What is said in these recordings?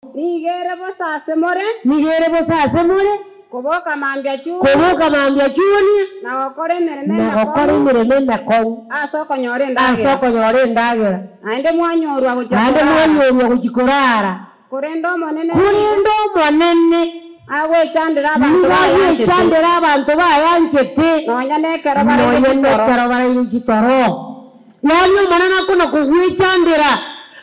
Nigo ere bosa ase more. Nigo ere bosa ase more. Koboka mambia chuni. Koboka mambia chuni. Na gokora emeremo Na gokora emekong'u. emeremo emekong'u. Ase okonyora Ase endagera. okonyora endagera. Naende mwanyorwa gochia Naende korara. mwanyorwa gochia korara. Korende Omonene nigo. Korende Omonene. Agwechandera abanto Nigo bayanchete. agwechandera abanto bayanchete. Nonya nekero baraire Nonya chitoro. nekero baraire chitoro. Yaani Omonene akona-kogwechandera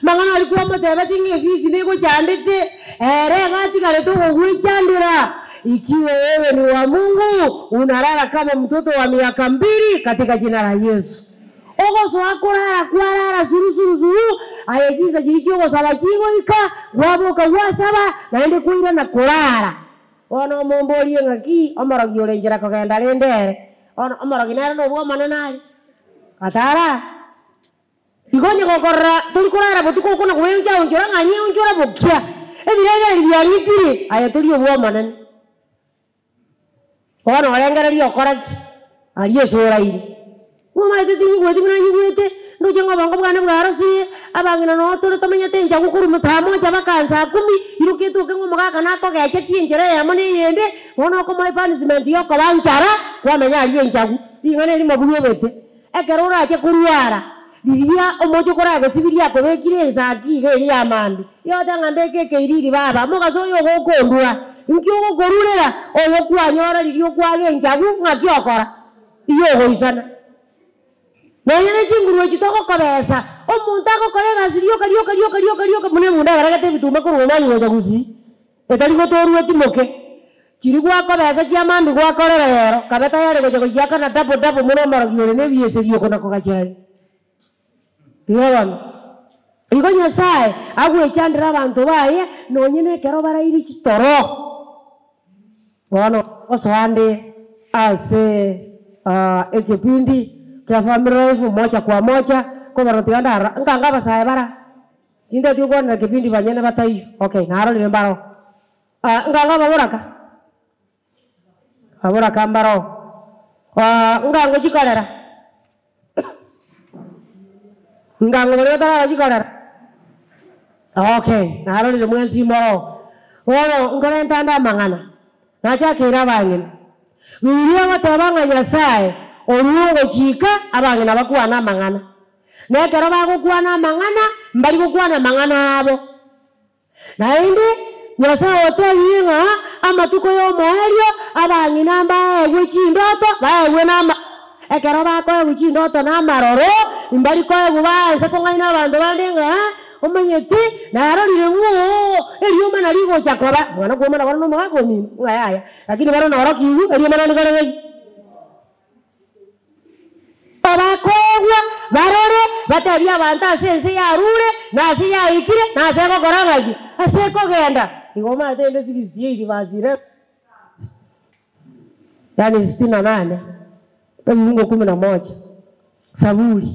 mang'ana aria kwamotebetie ng'a efisi negochandete, ere iga atigarete ogogwechandera. Ikiwa wewe ni wa Mungu, unalala kama mtoto wa miaka mbili katika jina la Yesu. Ogosoa korara kwarara suru suru suru, aye chinsa chiria chiogosaba chigoika, kwaboka gwasaba, naende kwairana korara. Bono omomborie ng'aki omorogi ore nchera kogenda rende ere, bono omorogi nere nobw'Omonene are. Gatara, igo onye gokorora tori korara botuko okona koeoncha-onchora ng'a nyeonchora bokia, ebirengererio biang'itire, aye tori obw'Omonene. Bono orengererie okora ki? Aria ase oraire. Momaete tinyigweti buna nyigwete, ndoche ng'a obongo bwane bwarosire, abang'ina noo tore tomenyete enchagu korwa saa moja mpaka saa kumi, iroka etoke ng'a omogaka nakogechetie enchera eyemo na eyende, bono okomoa epunishment ya okoba nchara, kwamenya aria enchagu. Ring'ana erimo buna obete, ekero orache korwara, riria omochie okoragosibirie akobekire ensaki iga eria ya mambia, igo ogoteba ng'a mbeke ekeiriri baba, mogaso oyo ogokondua, inki ogokorurera? Oyo kwanyora riria okwaga enchagu, ng'aki okora? Igo ogoisana. Nonya ne chinguru echi togokobesa, omonto agokora egasi rioka rioka rioka rioka rioka buna ebunda eberegete ebituma korwa Omani gocha Gusii, etari gotorwa etimoke. Chiria gwakobesa chia mambia gwakorera rero, kabe tayari gocha gochiakana double double buna omorogi ore nebiese okona kogacherania. Igo bono, igo Nyasae agwechandera abanto baye nonye nekero baraire chitoro. Bono ngosoa nde ase ekepindi kia Family Life moja kwa moja, kobora tiga ndarora, nkange abasae bara, tintageti gokwanera kipindi banyene bataiyo, okay narorire mbaroo. Nkange ababoraka, ababoraka mbaroo, nkango chikorera, nkango baria batarara chikorera, okay narorire mwensi mboroo. Bono nkorenta ande amang'ana, nachakeire abang'ina, Bibilia egoteba ng'a Nyasaye orure ogochika abang'ina bakwane amang'ana, na ekero bagokwana amang'ana, mbari gokwana amang'ana abo. Naende Nyasae otebirie ng'a amatuko y'omoerio abang'ina mbaegwe chindoto, baegwe nama ekero bakoegwa chindoto na amaroro, mbari koegwa baanse kong'aina abanto bande ng'a omanyete narorire ng'o erioma nari rigocha koba, mwana kwomana bono na omogaka omino, ng'a yaya, lakini bono norokigwe erioma nari rikore gaki. Abakoegwa barore, batebie abanto ase ense yarure, na ase yaikire, na ase egokora ng'aki, ase ekogenda. Igo omanyete ende 68 verse 11, yaani sitini na nane, ebifungo kumi na moja, Zaburi.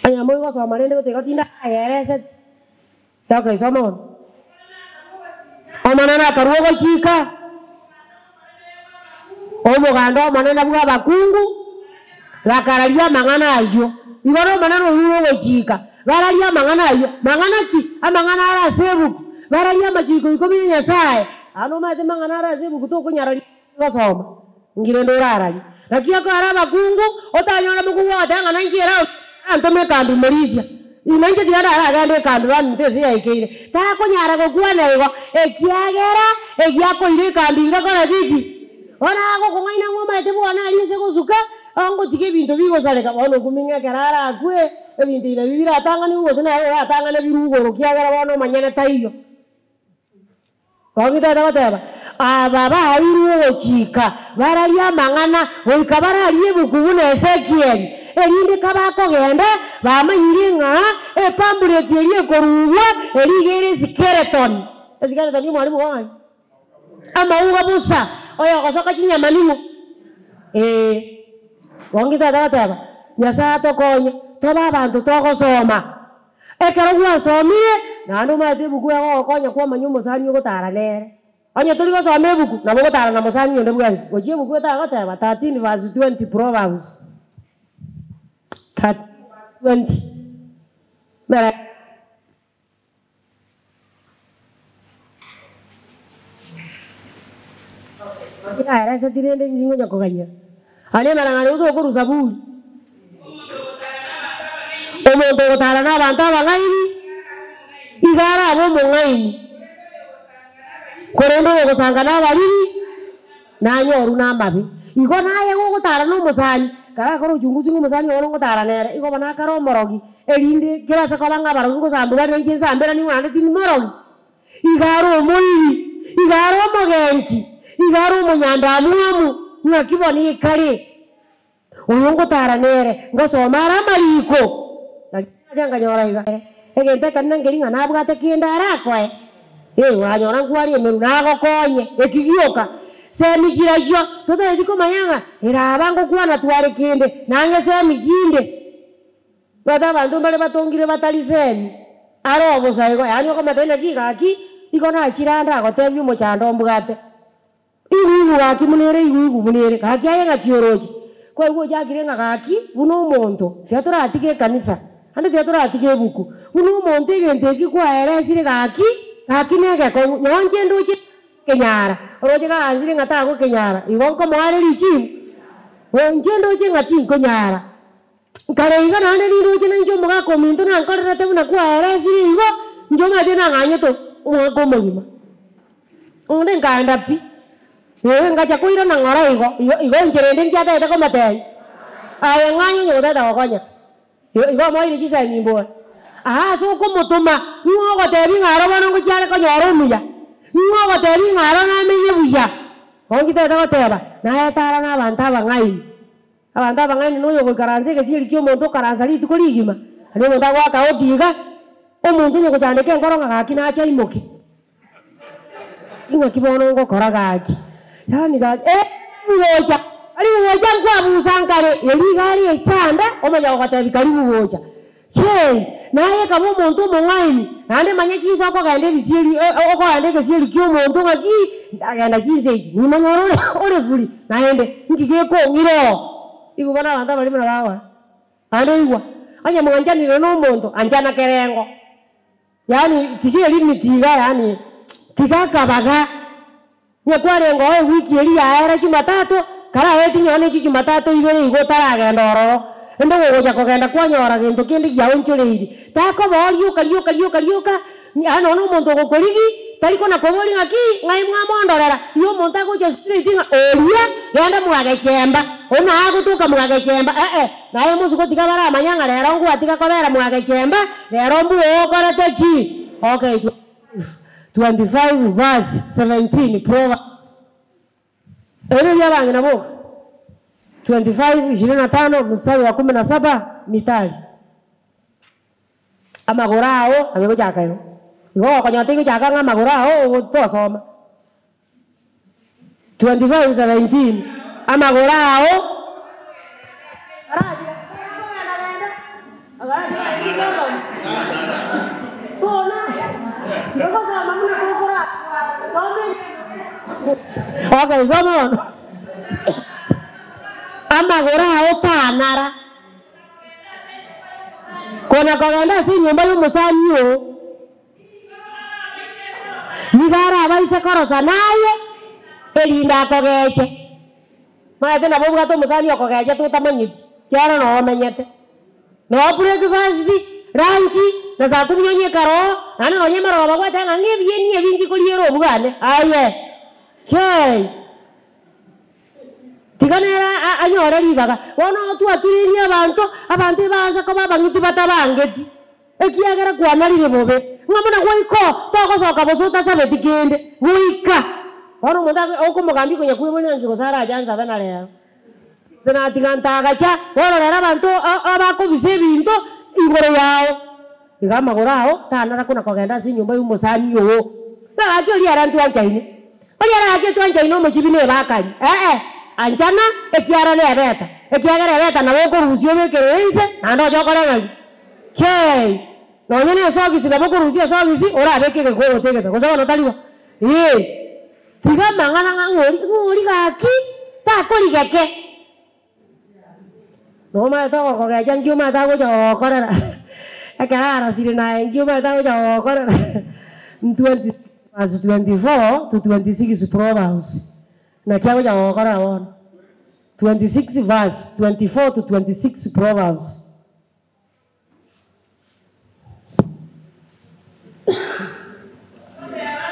Onye moigosoma rende gose igo tindayerese. Okay, soma bono. Omonene akarua ogochika, omoganda omonene bw'abakungu bakararia amang'ana ayio. Igo n'Omonene orure ogochika, bararie amang'ana ayio. Mang'ana ki? Amang'ana are ase ebuku. Bararie amachiko ikomi ya Nyasaye. Aa nomanyete mang'ana are ase ebuku tokonyararia gosoma, inki rende orararie? Naki ekero abakungu, otanyore mokungu agoteba ng'a nainche ere arantome ekambi morisia, nainche tiga ndaragende ekambi baminto ase yaikeire. Takonyara gokwana igo, ekiagera egiakoira ekambi ngekore biki? Bono agokong'aina ng'a omanyete bwana aria ase gosuka, ongotiga ebinto bigosareka, bono okumia ng'a ekero arakwe, ebinto ebi nabio biratang'anigwe gose nere oratang'ane birwe igoro kiagera bono omonyene taiyo. Bono tata goteba, Aba baeirwe ogochika, bararie amang'ana, goika bararie ebuku buna Ezekieli, erinde kabakogenda bamanyire ng'a epambureti eria ekorugwa eria iga ere eskeleton. Eskeleton omwalimu gong'ani? Amauga bosa, oyogosoka chinyama ning'o? Ee. Bono tata goteba, Nyasae atokonye, tobe abanto togosoma. Ekero gwasomire, naende omanyete ebuku egogokonya kwamanya omosani ogotara nere. Onye tori gosoma ebuku, nabo ogotara na mosani onde bwensi. Gochia ebuku etagoteba 13 verse 20 Proverbs 13 verse 20. Mbere. Naereseti rende inki ngonya kogania? Aria emereng'anio gose okorwa Zaburi. Omonto ogotara na abanto abang'aini, iga arabe omong'aini, korende oyogosanga na abariri, nanyorwe na amabe. Igo naye gogotara na omosani, karakore uchunguzi ng'a omosani oyo ngotara nere, igo bono akare omorogi, erinde kera ase koba ng'a abarogi ngosambwa bare nainche nsambera ning'o naende tindi morogi. Iga are omoiri, iga are omogenki, iga are omonyandamwamu, ng'aki bono ekare? Oyo ngotara nere, ngosoma are amariko. Lakini nacha nkanyora iga, egento ekenene nkeri ng'a nabwate kende arakoe, eh, wanyora nkware emerwa nagokonye, eki gioka. Semi chirachio, totageti komanya ng'a eraba ngokwana tware kende, nang'e semi chinde. Omanyete abanto mbare batongire batari semi, are obosa igo, yaani okomotebia naki gaki, igo nachire ande agotebie omochando ombwate. Igu igu gaki buna ere igu igu buna ere, gaki aye ng'aki oroche? Kwaigwa ochakire ng'a gaki buna omonto, tiga toratige ekanisa, naende tiga toratige ebuku, buna omonto egento eki kwaeresire gaki, gaki na egekong'u, nonye inche ndoche kenyara, oroche gaansire ng'a tagokenyara, igo nkomoa are richibu? Inche ndoche ng'a tinkonyara. Nkare iga naende nindoche nainche omogaka ominto nankorerete buna kwaeresire igo, inche omanyete nang'anyete omwaka omogima. Onde nkaenda pi, ee ngacha koirana ng'ora igo, igo igo inche rende nki atagete komotebia? Aye ng'anye onye gotagete gokonya. Igo igo omoeire chisemi mbore. Aa ase okomotoma, ning'o ogotebia ng'a aro bono ngochia are konyora omuya? Ning'o ogotebia ng'a aro namenye buya? Bono nki tagete goteba, naye tara na abanto abang'aini. Abanto abang'aini noyo ogoikaransa egesieri ki'omonto okaransa rituko rigima, aria omonto agoaka odi iga, omonto onye gochandeka enkoro ng'a gaki nache aimoke. Ing'aki bono ngokora gaki? Yaani gaki eh gocha, karibu gocha nkwabusa nkare, erio iga aria echanda, omanya gogotebia karibu gocha. Kei, naye kaba omonto omong'aini, naende manya chinsa okogenda ebisieri okogenda egesieri ki'omonto ng'aki, ndagenda chinsa echi, nimonyore ore ore free, naende nki gekong'ira oo. Igo bono abanto abaria buna bagokora. Naende igwa, onye mwanchanire na omonto, anchana kerengo. Yaani tiga elimit iga yaani tiga akabaga. Onye kwarenge oo ewiki eria yaera jumatatu, karaeti nonye na echi jumatatu ibere igo otaragenda ororo, ende gogocha kogenda kwanyora gento kende giaonchoreiri, takoba oo rioka rioka rioka rioka, yaani nonye na omonto ogokorigi, tari kona koboria ng'aki, ng'ai mwamondorera, igo omonto agocha straight ng'a oria genda mwagechemba, oyio naye agotoka mwagechemba eh eh, naye mosuko tiga baramanya ng'a rero ngwatiga kobera mwagechemba, rero mbuya okorete ki? Okay. 25 verse 17 Proverbs. Erio riabang'ina boka 25 25 mstari wa 17 Mithali. Amagoro ao abe gochaka igo. Igo gokonyora tigochaka ng'a amagoro ao tosoma. 25 17 Amagoro ao Okay, soma bono. Amagoro ao tanara. Kona kogenda ase enyomba y'omosani oo. Nigo arabaise korosa naye, erinde akogeche. Omanyete nabo obwate omosani okogechete otamanyeti, kiagera noo omenyete. Noo breakfast, lunch, na saa kumi onye ekare oo, naende nonye emerogo bagweteba ng'a ng'a ebieni ebi nkikoriera obwane, aye kei. Tiga nere anyore ribaga. Bono twaturirie abanto, abanto ebaansa koba abang'iti batabangeti. Ekiagera kwanarire bobe, ng'a buna goika oo, togosoka bosa otasabeti kende, goika. Bono omonto okomogambia konya kweboria naki gose arache ansabe na rero. Gose natiga ntagacha, bono rero abanto abakobisa ebinto igoro yao. Iga amagoro ao tanara kona kogenda ase enyomba y'omosani oo. Ng'a gaki oria ere ntwanchaine. Oria ere gaki ntwanchaine omochibi nebakari. Ee, anchana, ekiara nebeta. Ekiagera ebeta nabo okorusia obekere inse, naende oche okore ng'aki? Kei! Nonye na esogisi nabo okorusia esogisi, orabeke egekoroto egesa, gose bono tari bo? Ee. Tiga amang'ana ng'a ng'ori, ng'ori gaki, takorigeke. Nomanyete ogokogecha nki omanyete agocha gogokorera? Ekero arosire naye nki omanyete agocha gogokorera? 20 verse 24 to 26 Proverbs. Naki agocha gogokorera bono. 26 verse 24 to 26 Proverbs.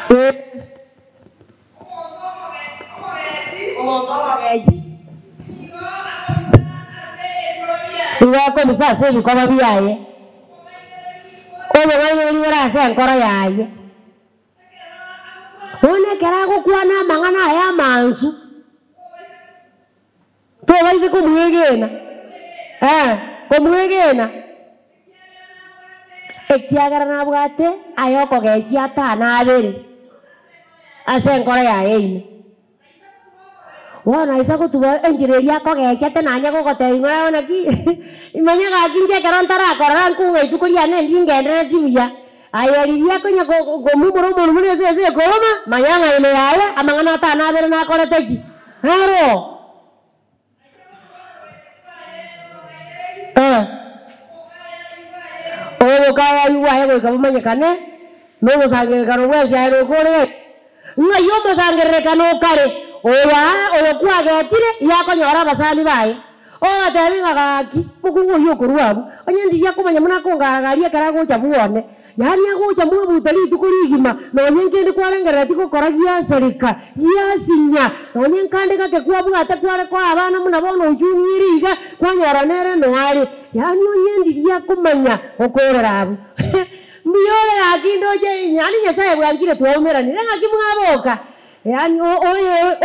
Eh. Omonto omogechi nigo akobisa ase ebikoba biaye, obong'aini bore ase enkoro yaye. Bono ekero agokwana amang'ana aya amansu, tobaise komwegena, eh, komwegena, ekiagera nabwate aya okogechia atano abere ase enkoro yaye ime. Bono aisa gotuba enchera eria akogechete nanye gogotebia ng'a oo naki manya gaki inche ekero ntarakorora nkong'a rituko riane ndingenderereti buya. Aye riria konya komumura omonwe buna ase ase ekoroma, manya ng'a ime yaye amang'ana atano abere nakorete ki? Naro. Eh. Obokayayu bwaye goika bomanyekane, na obosangererekano bw'ekiagera okore ng'ai omosangererekano okare, oyo aa oyo kwagetire yakonyora abasani baye. Ogatebia ng'a gaki, mokungu oyio okorwa abwo, onye ndiria akomanya buna akongaragaria ekero agocha bwone, yaani agocha mwabuta rituko rigima, nonye nkende kwarengereretie gokora giasareka, giasinya, nonye nkande gake kwabwate kware koa abana buna bono ochung'ire iga, kwanyora nere noare, yaani onye ndiria akomanya gokorera abwo. Mbuya ore gaki ndoche yaani Nyasaye bwankire twaumeranire ng'aki mwaboka, yaani oyo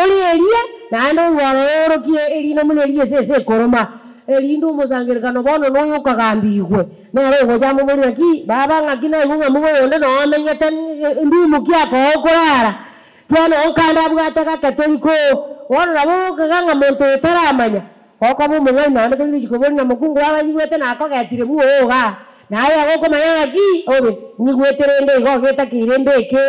ore eria naende orwaro oorokie erina buna eria ase ase ekoroma, erinde omosangererekano bono noyo okagambigwe, nere ogocha amoborie ng'aki, baba ng'aki naigwe ng'a mogoyo onde noo amenyete ndumu ki akoa okorara, kiagera noo nkande abwate gake tori koo, bono nabo ogokaga ng'a monto oyo taramanya. Okoba omong'aini naende tori gochia koboria na mokungu baba nyigwete nakogetire bwogo igaa, naye agokomanya ng'aki obe, nyigwete rende igo getakeire mbeke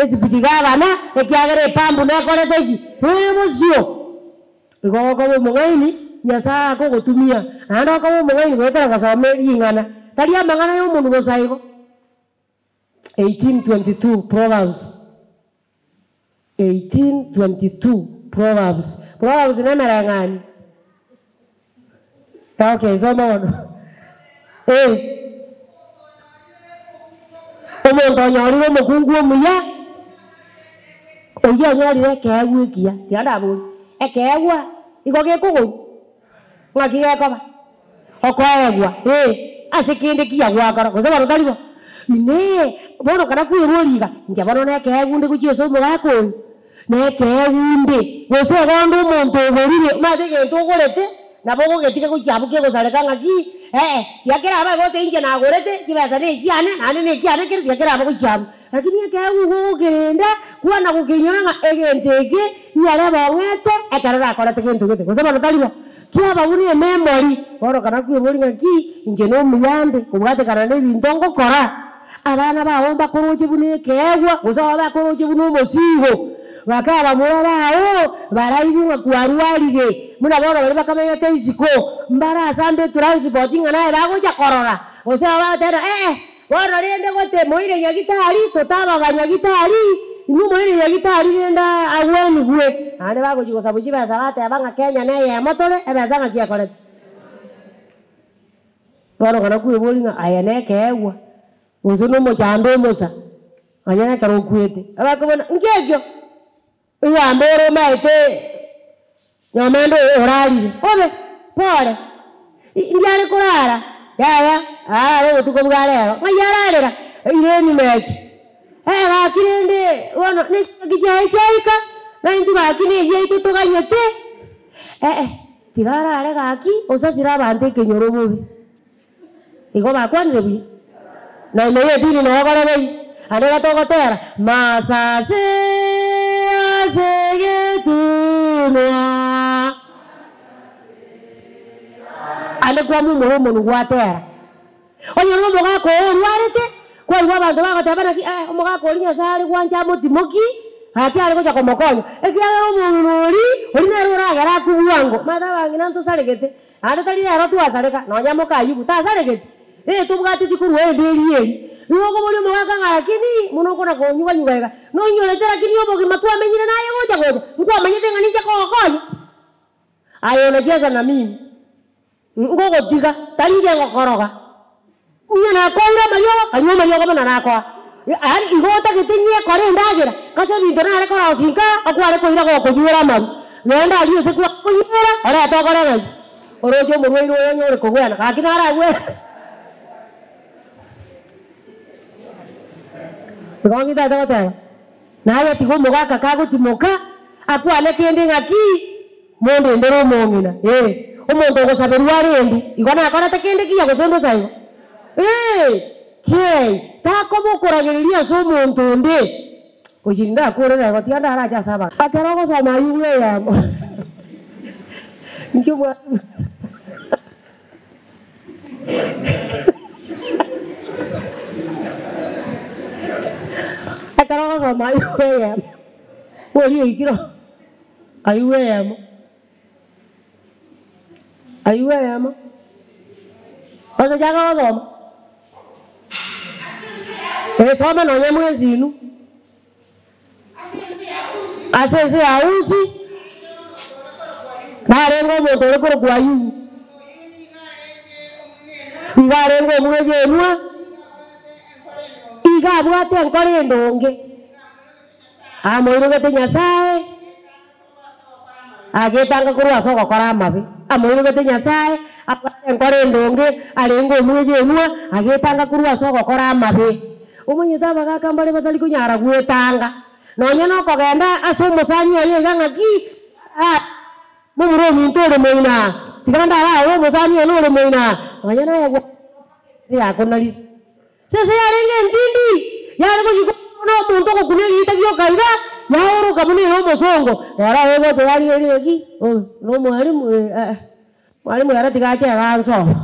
esipiti gavana, ekiagera epambu nekorete ki? Ere bosio. Igo okoba omong'aini, Nyasaye akogotumia, naende okoba omong'aini goetera gosoma ring'ana, tari amang'ana ya omonwe bosa igo. 18:22 Proverbs. 18:22 Proverbs. Proverbs nemereng'anio. Okay, soma bono. Eh. Omonto onyorire omokungu omuya, oyio onyorire ekeegwa ekiya, tiga ndaborie, ekeegwa igo gekogorwa? Ng'aki gekoba? Okoegwa, ee, ase kende kiya gwakora, gose bono tari bo? Inee! Bono kana kwerwa iga, inche bono nekeegwa nde gochia ase omogaka oyo? Nekeegwa inde, gose igo onde omonto ogorire, omanyete egento ogorete, nabo ogogetiga gochia abwo kegosareka ng'aki, ee, tiga kerabe igo gose inche nagorete, chibesa na echiane, naende na ekiane kere tiga kerabe gochia abwo. Lakini ekeegwa igo ogokerenda, kwana gokeinyora ng'a egento eke niarebe ong'ete ekero nakorete gento gete, gose bono tari bo? Kiaba buna ememori, bono kana kweboria ng'aki, inche nomuyambe kobwatekana nebinto ngokora? Abana bao mbakoroche buna ekeegwa, gose aba bakoroche buna omosigo? Bakabamura bao, baraigwe ng'a kwarwarire, buna bono baria bakamenyete isiko, mbarasambe etransport ng'a naye bagocha korora, gose aba bagoteba ee, Bono rende gote moire nyagitari, totaba abanyagitari, inwe moire nyagitari rende agwenigwe. Naende bagochia gosabu chibesa bateba ng'a Kenya neyemo tore, ebesa ng'aki ekorete? Bono ekero kweboria ng'a aye nekeegwa, gose nomochando omosa, onye nekero okwete, abakobuna nki ekio? Ogambe ore omaete nyomende orarire, obe pore, ndiare korara, yaya arare obotuko bwa rero, ng'ai ararera? Eira emimeki. Eh gaki rende bono ne chingaki chiaye chiaika, na intwe gaki na ebiaito toganyete, eh tiga arare gaki, osasire abanto ekenyoro bobe. Igo bakwanire buya, na ime y'edini noo okorerei, ande iga togotera, Masase ase egetunwa. Ande kwamumora omonwe gwatera. Onye na omogaka oo orwarete, kwaigwa abanto bagoteba naki eh, omogaka oria Nyasae are gwancha amotimoki, gaki are gocha komokonya. Ekiagera omong'ina oria, oria nere oragere akwe bwango. Omanyete abang'ina ntosaregete, Naende tari rero twasareka, nonya moka Ayubu tasaregeti. Eh, tobwateti korwa enderi eri. Nigo okoboria omogaka ng'a lakini mono okona konyuganyuga iga, nonyorete lakini obogima twamenyire naye gocha gocha, nkwamanyete ng'a ninche kogokonya? Aye unacheza na mimi, ngogotiga, tari inche ngokoroga. Onye nakoeire amariogo, kanywa amariogo buna nakoa. Yaani igo otagete nyekore endagera, ase ebinto nare korosia nka, okware koira gokonywera amaru. Genda aria ase kwakonywera, orete okore ng'ai? Oroche omorwaire oyo onye ore kogwena, gaki naragwene. Igo ng'itagete goteba, naye tiga omogaka kagotimoka, akwane kende ng'aki. Mondendere omong'ina, ee, omonto ogosaberwa arendwe, igo nakorete kende kiya gose mbosa igo? Ee, kiei, takoba okoragereria ase omonto onde. Gochia ndakorera igo, tiga ndarache ase abanto. Ekero ogosoma ayio bw'eyemo, inki obwate? Ekero ogosoma ayio bw'eyemo, boria oikire. Aigwe eyemo, aigwe eyemo, gose chaka gosoma, eh soma nonye mwensi inwe, ase ense ya Usi, narenge omonto ore korokwa Ayubu, iga arenge omwegenwa, iga abwate enkoro endonge. Amoirogete Nyasae, agetanga korwa ase ogokora amabe. Amoirogete Nyasae, abwate enkoro endonge, arenge omwegenwa, agetanga korwa ase ogokora amabe. Omanyete abagaaka mbare batari konyara gwetanga, nonya nokogenda ase omosani oye iga ng'aki, ah, momura ominto ore moina, tiga ndarae omosani one ore moina, nonya naye gwa yakonarire. Sese yarenge entindi, yare gochikwa buna omonto ogokuna egeita gioka iga, yaoroka buna ere omosongo. Ere aye gocha yarigereria ng'aki, oyo nomwalimu eh eh, mwalimu ere tiga ache iga nsoma.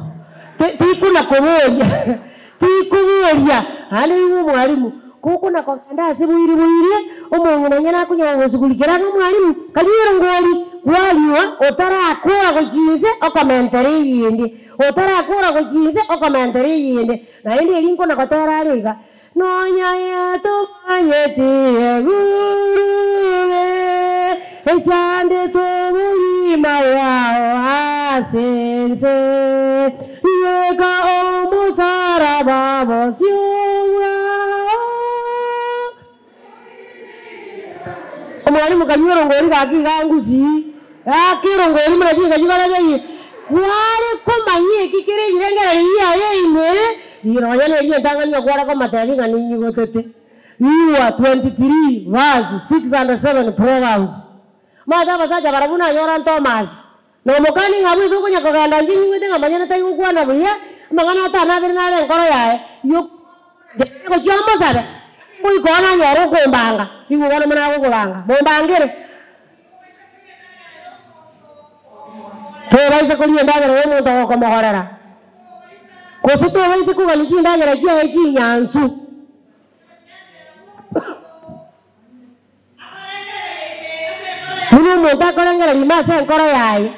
Ti tikona koboria tikoboria, naende oigwe omwalimu, gokona kogenda ase boiri boirie, omong'ina onye nakonyara gogosugulikera ng'a omwalimu, kanywa erongori, kwanywa otarakora gochia inse okomentera eyende, otarakora gochia inse okomentera eyende. Naende eri nkona gotera are iga, Nonya yatomanyeti egurube, echandete obogima bwao ase ense, beka omosaraba bosio bwao. Omwalimu kanywa erongori gaki iga ngusii, gaki erongori buna chinsa chikorete ii, kware komanya eki kere ebirengererio biaye ime, rirorio neria entang'ani okware komatebia ng'a ninyigotete. Igwa 23 verse 6 and 7 Proverbs. Omanyete abasacha barabwo nanyora Thomas, na omokani ng'a abwo ase okonya kogenda inche nyigwete ng'a manyene tari gokwana buya, amang'ana atano abere nare enkoro yaye, yo gochia omosabe, goika oo nanyore okombanga, nigo bono buna agokobanga, mombangere. Tobaisa koria endagera y'omonto ogokomogorera, gose tobaisa kogania chindagera chiaye chinyansu. Buna omonto akorengereria ime ase enkoro yaye,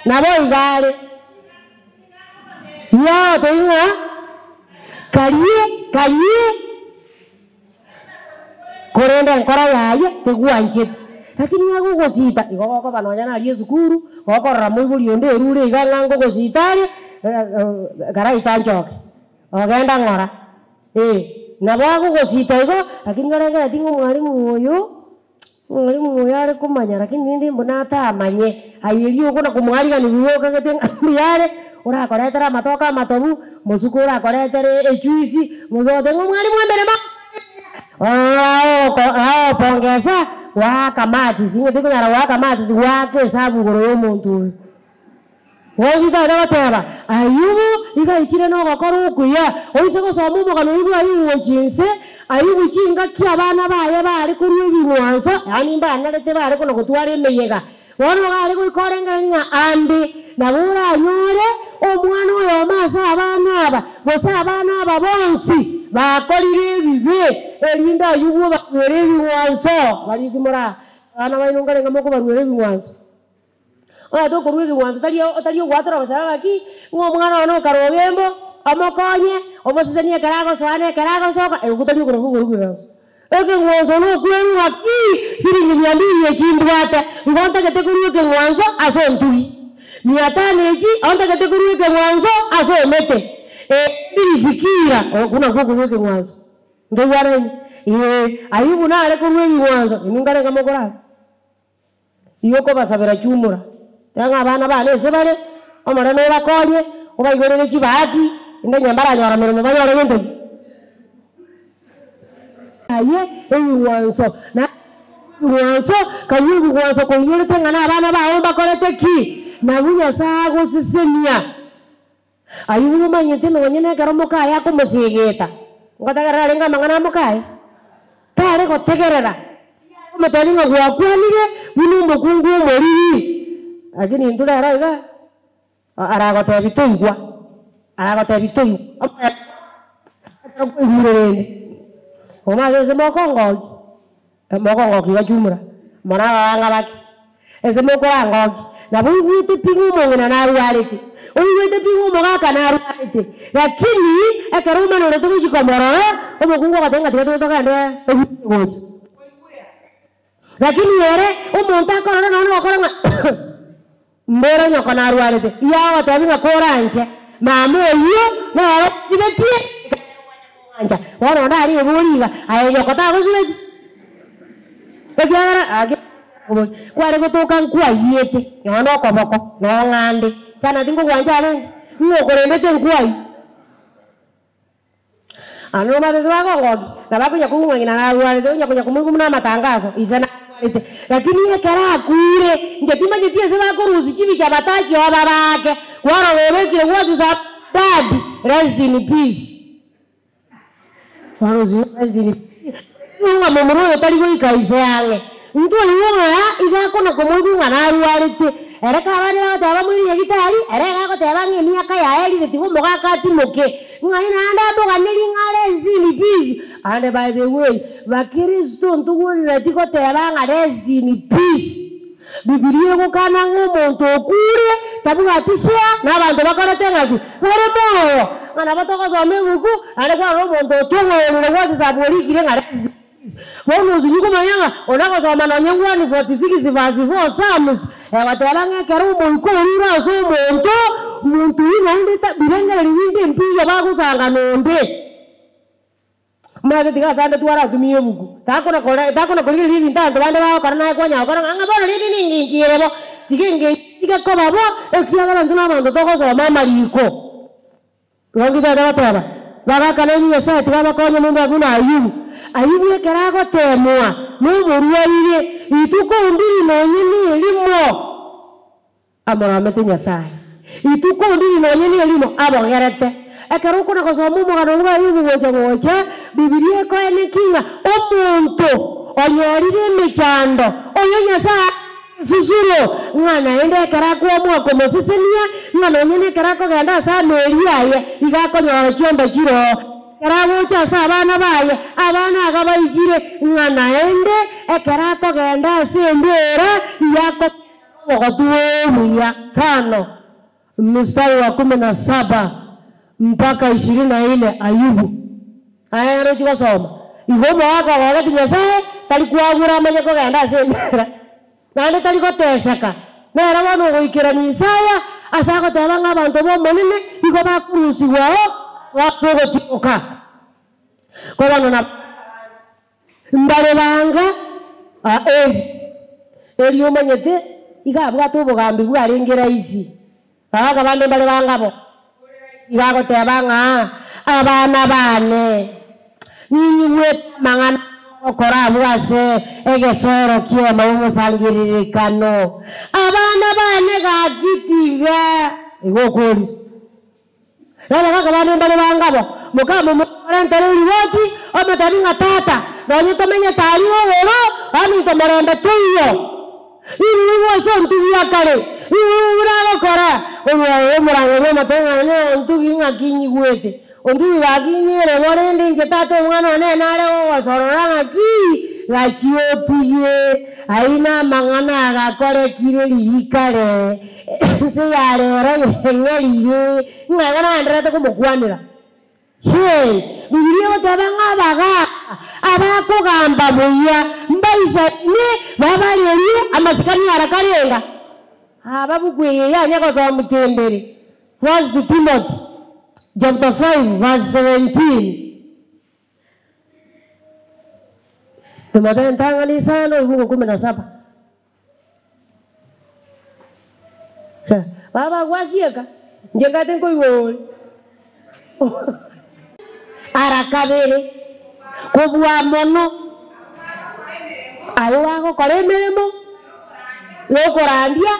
naboigo are. Yao ng'a karie, karie, korende enkoro yaye tegwancheti. Lakini agogosita, igo gokoba nonya naria esukuru, gokorora moibori onde erure iga ng'a ngogosita are, karaita nchoke, ogenda ng'ora. Ee, nabo agogosita igo, lakini orengereti ng'a omwalimu oyo, omwalimu oyo are komanya lakini rende mbuna atamanye, aye erio okona komwarigani buya okagete ng'a mbuya are, orakoretera amatoke amatobu, mosuko orakoretere ejuice, mobe ogoteba ng'a omwalimu emeremo aogopongesa, goaka marks, ng'a tikonyara goaka marks, goaka esabu igoro ya omonto oyo. Boigo tari goteba, Ayubu iga aichire nogokora okuya. Oise gosoma omogano oyio bw'Ayubu gochia inse, Ayubu chingaki abana baye baare korua ebing'wanso, yaani mbanarete baare kona gotwara emeyega. Bono iga are goika orengere ng'a ande nabo oranyore omwana oyomo ase abana aba, gose abana aba bonsi bakorire ebibe, erinde Ayubu obaruere ebing'wanso. Barisi more aa, abana baino nkarenge mokobaruera ebing'wanso. Omanyete okorua ebing'wanso tari otari ogwatora gosaba ng'aki, ng'a omwana one okare ogembo, Omokonye, omosesenie ekero agosoa na ekero agosoka, ego tari okorokwa okorokwa egasi. Ekeng'wanso nokwerwa ng'a ki, siringi mia mbili echi mbwate, igo ntagete korwa ekeng'wanso ase ontugi. Mia tano echi, ontagete korwa ekeng'wanso ase omete. Ee, mbirisikira, okwo nakwo okorwa ekeng'wanso. Ntoigwanaine? Ee, Ayubu nare korwa ebing'wanso, inwe nkarenge mokorara. Igo okobasabera chumura, teba ng'a abana bane ase bare, Omonene obakonye, obaigorere chibahati, inde onye mbaranyora meremo banyore gento ki? Aye ebing'wanso, na ebing'wanso, kanywa ebing'wanso koinyorete ng'a nabana bao mbakorete ki? Nabwo Nyasae agosesenia. Ayio omanyete nonye nekero mokaye akomosegeta, ngotegerera arenge amang'ana a mokaye? Tare gotegerera, komotebia ng'a gwakwanire buna omokungu omoriri. Lakini intwe rero iga, aragotebia toigwa, aragotebia toigwa, ekero kwaigure rende, omanye ase mokongoki. Mokongokia gachumura, mono ababanga bake, ase mokorangokia, nabo oigwete pi ng'a omong'ina narwarete, oigwete pi ng'a omogaka narwarete, lakini ekero omanorete gochia komorora, omokungu ogoteba ng'a tiga tobe togende egusie gocha. Lakini ere, omonto akorora nonya nogokora ng'a mbere nyoko narwarete, igo agotebia ng'a koranche, mama oyio nere osibetie, ekiagera ogwancha kong'ancha. Bono onde aria ebori iga, aye nyoko tagosibetie? Ekiagera ake kware gotoka nkwayiete, nonya na okoboko, nonya ng'ande, chana tingogwancha arenge, ng'o okorendete nkwayia. Ande nomanyete ase bakongokia, na bakonya koigwa ng'a ng'ina narwarete, onya konya komoigwa buna amatangaso, ise narwarete. Lakini ekero akuure, inche timanyeti ase bakorusia chibicha batachia oba baake, kwarora obekire gwasusa Daddy, rest in peace. Kwarosire rest in peace. Ng'a momura oyo tari goika ise ang'e. Ntwaigwa ng'a iga akona komoigwa ng'a narwarete. Ere kabande bagoteba bamoire nyagitari, ere iga agoteba ng'a emiaka yaye erire tiga omogaka atimoke. Ng'ai naende amoganerie ng'a rest in peace. And by the way, bakristo ntogwenereti goteba ng'a rest in peace. Bibilia egokana ng'a omonto okure tabwati share na abanto bakorete ng'aki? Bare moyo. Ng'a nabo togosoma ebuku, naende kwarora omonto otogorire gwasesabwa orikire ng'a rest in peace. Bono osinyi komanya ng'a onde agosoma nonye 146 verse 4 Psalms, egoteba ng'a ekero omoika orure ase omonto, omonto oyio naende ta birengererio binde mbiyo bagosanga nonde. Omanyete tiga ase ande twaratumie ebuku, takona kore takona korigereria ebinto abanto bande bagokora naye kwanyara gokora ng'a ng'a bono rende nengencho ere bo, tiga engencho tige koba bo, ekiagera intwe na abanto togosoma amariko. Naki tata goteba, Bagakana inwe Nyasae tigabakonya mombe buna Ayubu. Ayubu ekero agoteemwa nomorwaire, rituko ndiri nonye nerimo amoramete Nyasae. Rituko ndiri nonye nerimo abogerete. Ekero okona gosoma omogano bwa Ayubu gocha gocha, Bibilia ekoenekia ng'a omonto onyorire emechando, oyo Nyasae. Susuro, ng'a naende ekero akoamua komosesenia, ng'a nonya nekero akogenda ase ameeri aye, iga akonyora chiombe chiroo. Ekero agocha ase abana baye, abana iga baichire, ng'a naende ekero akogenda ase embeera, iga akogenda nobogotu obuya. Tano, mstari wa kumi na saba mpaka ishirini na ine, Ayubu. Aye rochi gosoma. Igo omogaka ogogeti Nyasae tari kwagura amanye kogenda ase embeera, naende tari goteseka. Nere bono ogoikerania Isaya ase agoteba ng'a abanto b'Omonene igo bakorusigwa oo ase ogotimoka. Ko bono nabo mbare banga Eli. Eli omanyete iga abwate obogambi bwarenge rahisi. Abagaaka bande mbare banga bo. Iga agoteba ng'a, Abana baane, ninyigwete amang'ana mogokora abwo ase egesoero ki'eema y'omosangererekano. Abana baane gaki tiga igo okorire. Na abagaaka bande mbare banga bo, mokamomorentere erigoti, omotebi ng'a, Tata, nonye tomenyete aria igoro, baminto morembe toiyo. Inwe gocha ontugia kare, inwe buna agokora. Korwa aye omorangerie omotebi ng'a onye ontugi ng'aki nyigwete, ontugi gaki nyere bo rende inche tata omwana one nare gogosorora ng'aki, gachia otigie. Aina amang'ana agakorekire riria kare, ense ya rero yeng'erire, ng'a igo naendererete komokwanera. Hee, Bibilia egoteba ng'a abagaaka abakogamba buya mbaisaine babarerie amasikani ara karenga. Aba buku eye yanya gosoa motembere, First Timothy chapter 5 verse 17. Timotheo entang'ani isano ebuku kumi na saba. Baba gwasieka, inche ngate nkoigwa ore. Ara kabere, kobua mono aye gwagokora emeremo yokorandia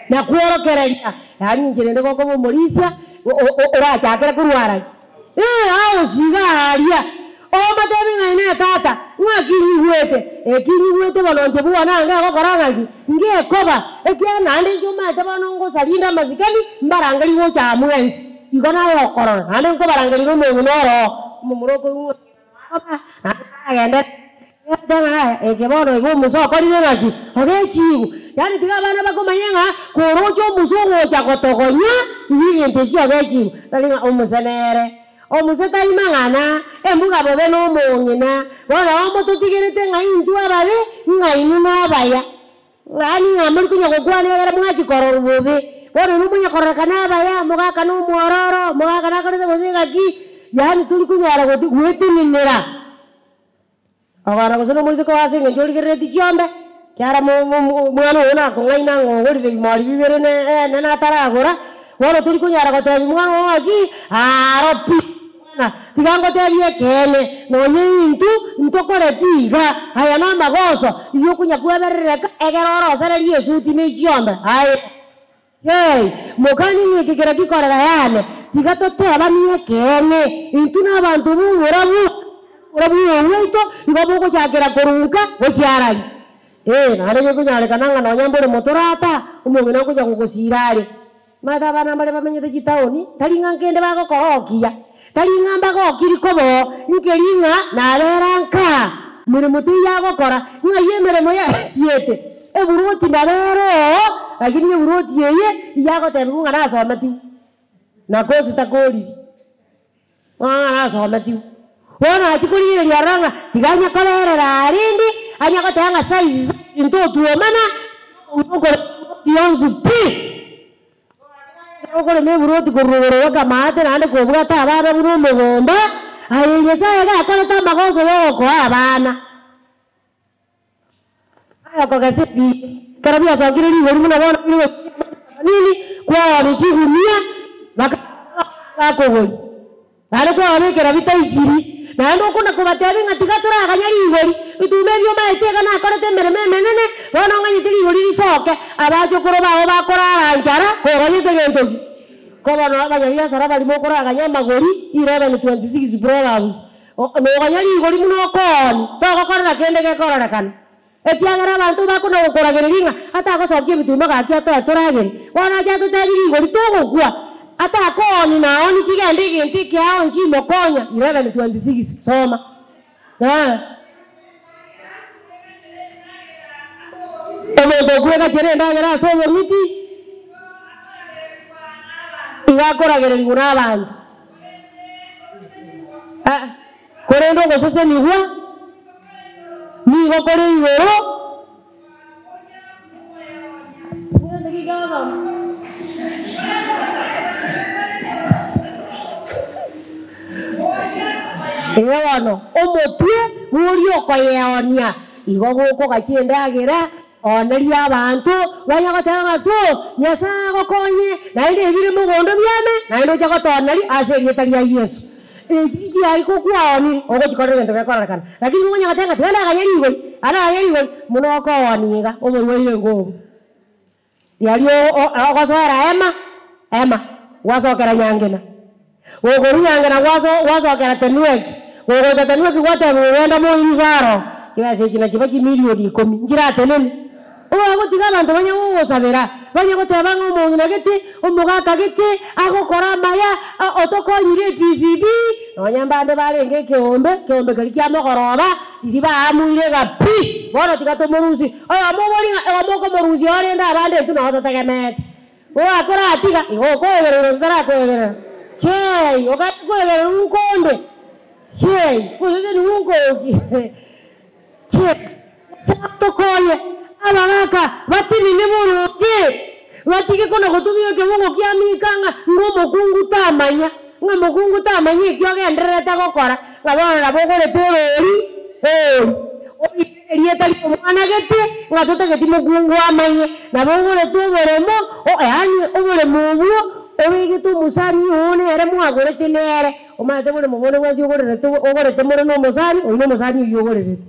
na kworokereria, yaani inche rende gokoba omorisia orachakere korwa arai. Ee, aosi iga aria, omotebi ng'a inee tata, ng'aki nyigwete? Eki nyigwete bono inche bwana ange agokora ng'aki? Ngekoba, ekiagera naende inche omanyete bono ngosarinde amasikani, mbarangerie gocha aa mwensi. Igo naye okorora, naende nkobarangeria na omong'ina oro oo, omomura okoigwa ng'a okoba, naende aragende ng'a eke bono iga omusa okorire ng'aki? Ogechiigwe. Yaani tiga abana bakomanye ng'a koroche omusa ogocha gotogonya, igo egento ekio ogechiigwe. Tari ng'a omuse nere. Omuse tari mang'ana, embuga bobe na omong'ina. Bono omototigerete ng'a intwe ababe, ng'a inwe nabaya. Yaani ng'a mori konya gokwana egere mwachia kororwa bobe. Bono inwe monya kororekana abaya, mogakana omwororo, mogakana akorete bobe gaki, yaani tori konyara goti gwetenenera. Ogora gose nomoiseke oo ase engencho origereretie chiombe, kiara omwana oyo nakong'aina ng'a ogorire ebimori bibere ne enene ataragora, bono tori konyara gotebia mwana oo ng'aki aro pi mwana, tiga ngotebie ekeene, nonye intwe ntokoreti iga, aya namagoso, iywo okonya kweberereka ekero orosererie esuti ne chiombe aye. Ee, mokani ng'eke kera kikorera yane, tiga totebanie ekeene, intwe nabanto b'oborabu, oborabu obo bwaito igo bogochakera korunka gochia arari. Ee, naende gekonyarekana ng'a nonya mbore motorata, omong'ina okonya gogosiira are. Omanyete abana mbare bamenyete chitaoni, tari ng'a nkende bagokora okiya, tari ng'a mbagokiri koboo, nkeri ng'a nabera nkaa, meremo teiyo agokora, ng'ai emeremo yasiete. Eburoti nabo ere oo, lakini eburoti eye iyagotebigwa ng'a nasometigwe, na kosi takoriri, ng'a nasometigwe. Bono achia korigereria aroro ng'a tiga anya koberera aa rende, anya goteba ng'a size size ntotwomana, okore eburoti yonsi pi. Ekero okorema eburoti korwa rogoro bw'akamaate naende kobwate abana buna omogondo, aye Nyasaye gakorete amagoso yogokoa abana. Aye okogesa ebibe, ekero biasokire rigori buna bono bire gochia amanini, kwaonia chigunia, bakabakogoria. Naende kwababekera bitaichiri, naende okona kobatebia ng'a tiga toraganya rigori, bitume ebi omaete iga nakorete emeremo emenene, bono ng'anyete rigori risoke, abachokoro bao bakorara nchara, koganyete gento ki? Ko bono abanyabiasara baria mokoraganya amagori, 11:26 Proverbs. Noganya rigori buna okooni, togokorera kende gekororekana. Ekiagera abanto bakona gokoragereria ng'a atagosokia ebituma gaki atoe toragere, bono ache atotebie rigori togokwa, atakooni naoni chigende egento ekiao nchimokonya, 11:26, soma. Eh. Omonto okwegachera endagera ase obong'iti, igo akoragererigwa nabanto. Korende ogosesenigwa nigo kore igoro. Igo bono omotwe bw'oria okoyeonia igo gokogachia endagera. Oneria abanto, banya goteba ng'a too, Nyasae agokonye, naende ebire mogondo biame, naende oche gotooneria ase erieta ria Yeso. Eki kiaye kokwaonire, ogochikorera egento gekororekana. Lakini konya goteba ng'a tiga ndaganye rigori, andaganye rigori, buna okoonia iga, oborwaire nkobo. Riaria ogosoera ema, ema, gwasokera nyangena. Gokorwa nyangena gwasokera Tenueki, gogoika Tenueki gwatebiwa genda moiri Farao, chibesa echi nachiba chimilioni ikomi, nchiratenene. Ogagotiga abanto banye gogosabera, banye goteba ng'a omong'ina gete, omogaka gete, agokora amaya, otokonyire ePCB, nonya mbande barenge ekeombe, ekeombe keria kia mogoroba, riria baamuire ng'a pi! Bono tiga tomorusie. Oyomo obori ng'a igo mokomorusia orende abande intwe nabo totegemeete. Ogakoratiga, igo okoegererwa totarakoegerera. Kei, okare koegererwa nkonde. Kei, gose nigo nkoki. Kei, Nyasae atokonye, abagaka batinine boronge, batige kona gotumia ekebungo kia Mika ng'a ng'omokungu tamanya, ng'a mokungu tamanya ekio agendererete gokora, ng'a bono nabo ogorete orori, eori, orike erieta ri'omwana gete, ng'a totageti mokungu amanye, nabo ogorete oboremo, o yaani oboremo obwo obegete omosani oo nere mwagorete nere, omanyete boremo bonde bwensi ogorerete ogorete more na omosani, oyio nomosani oyio ogorerete.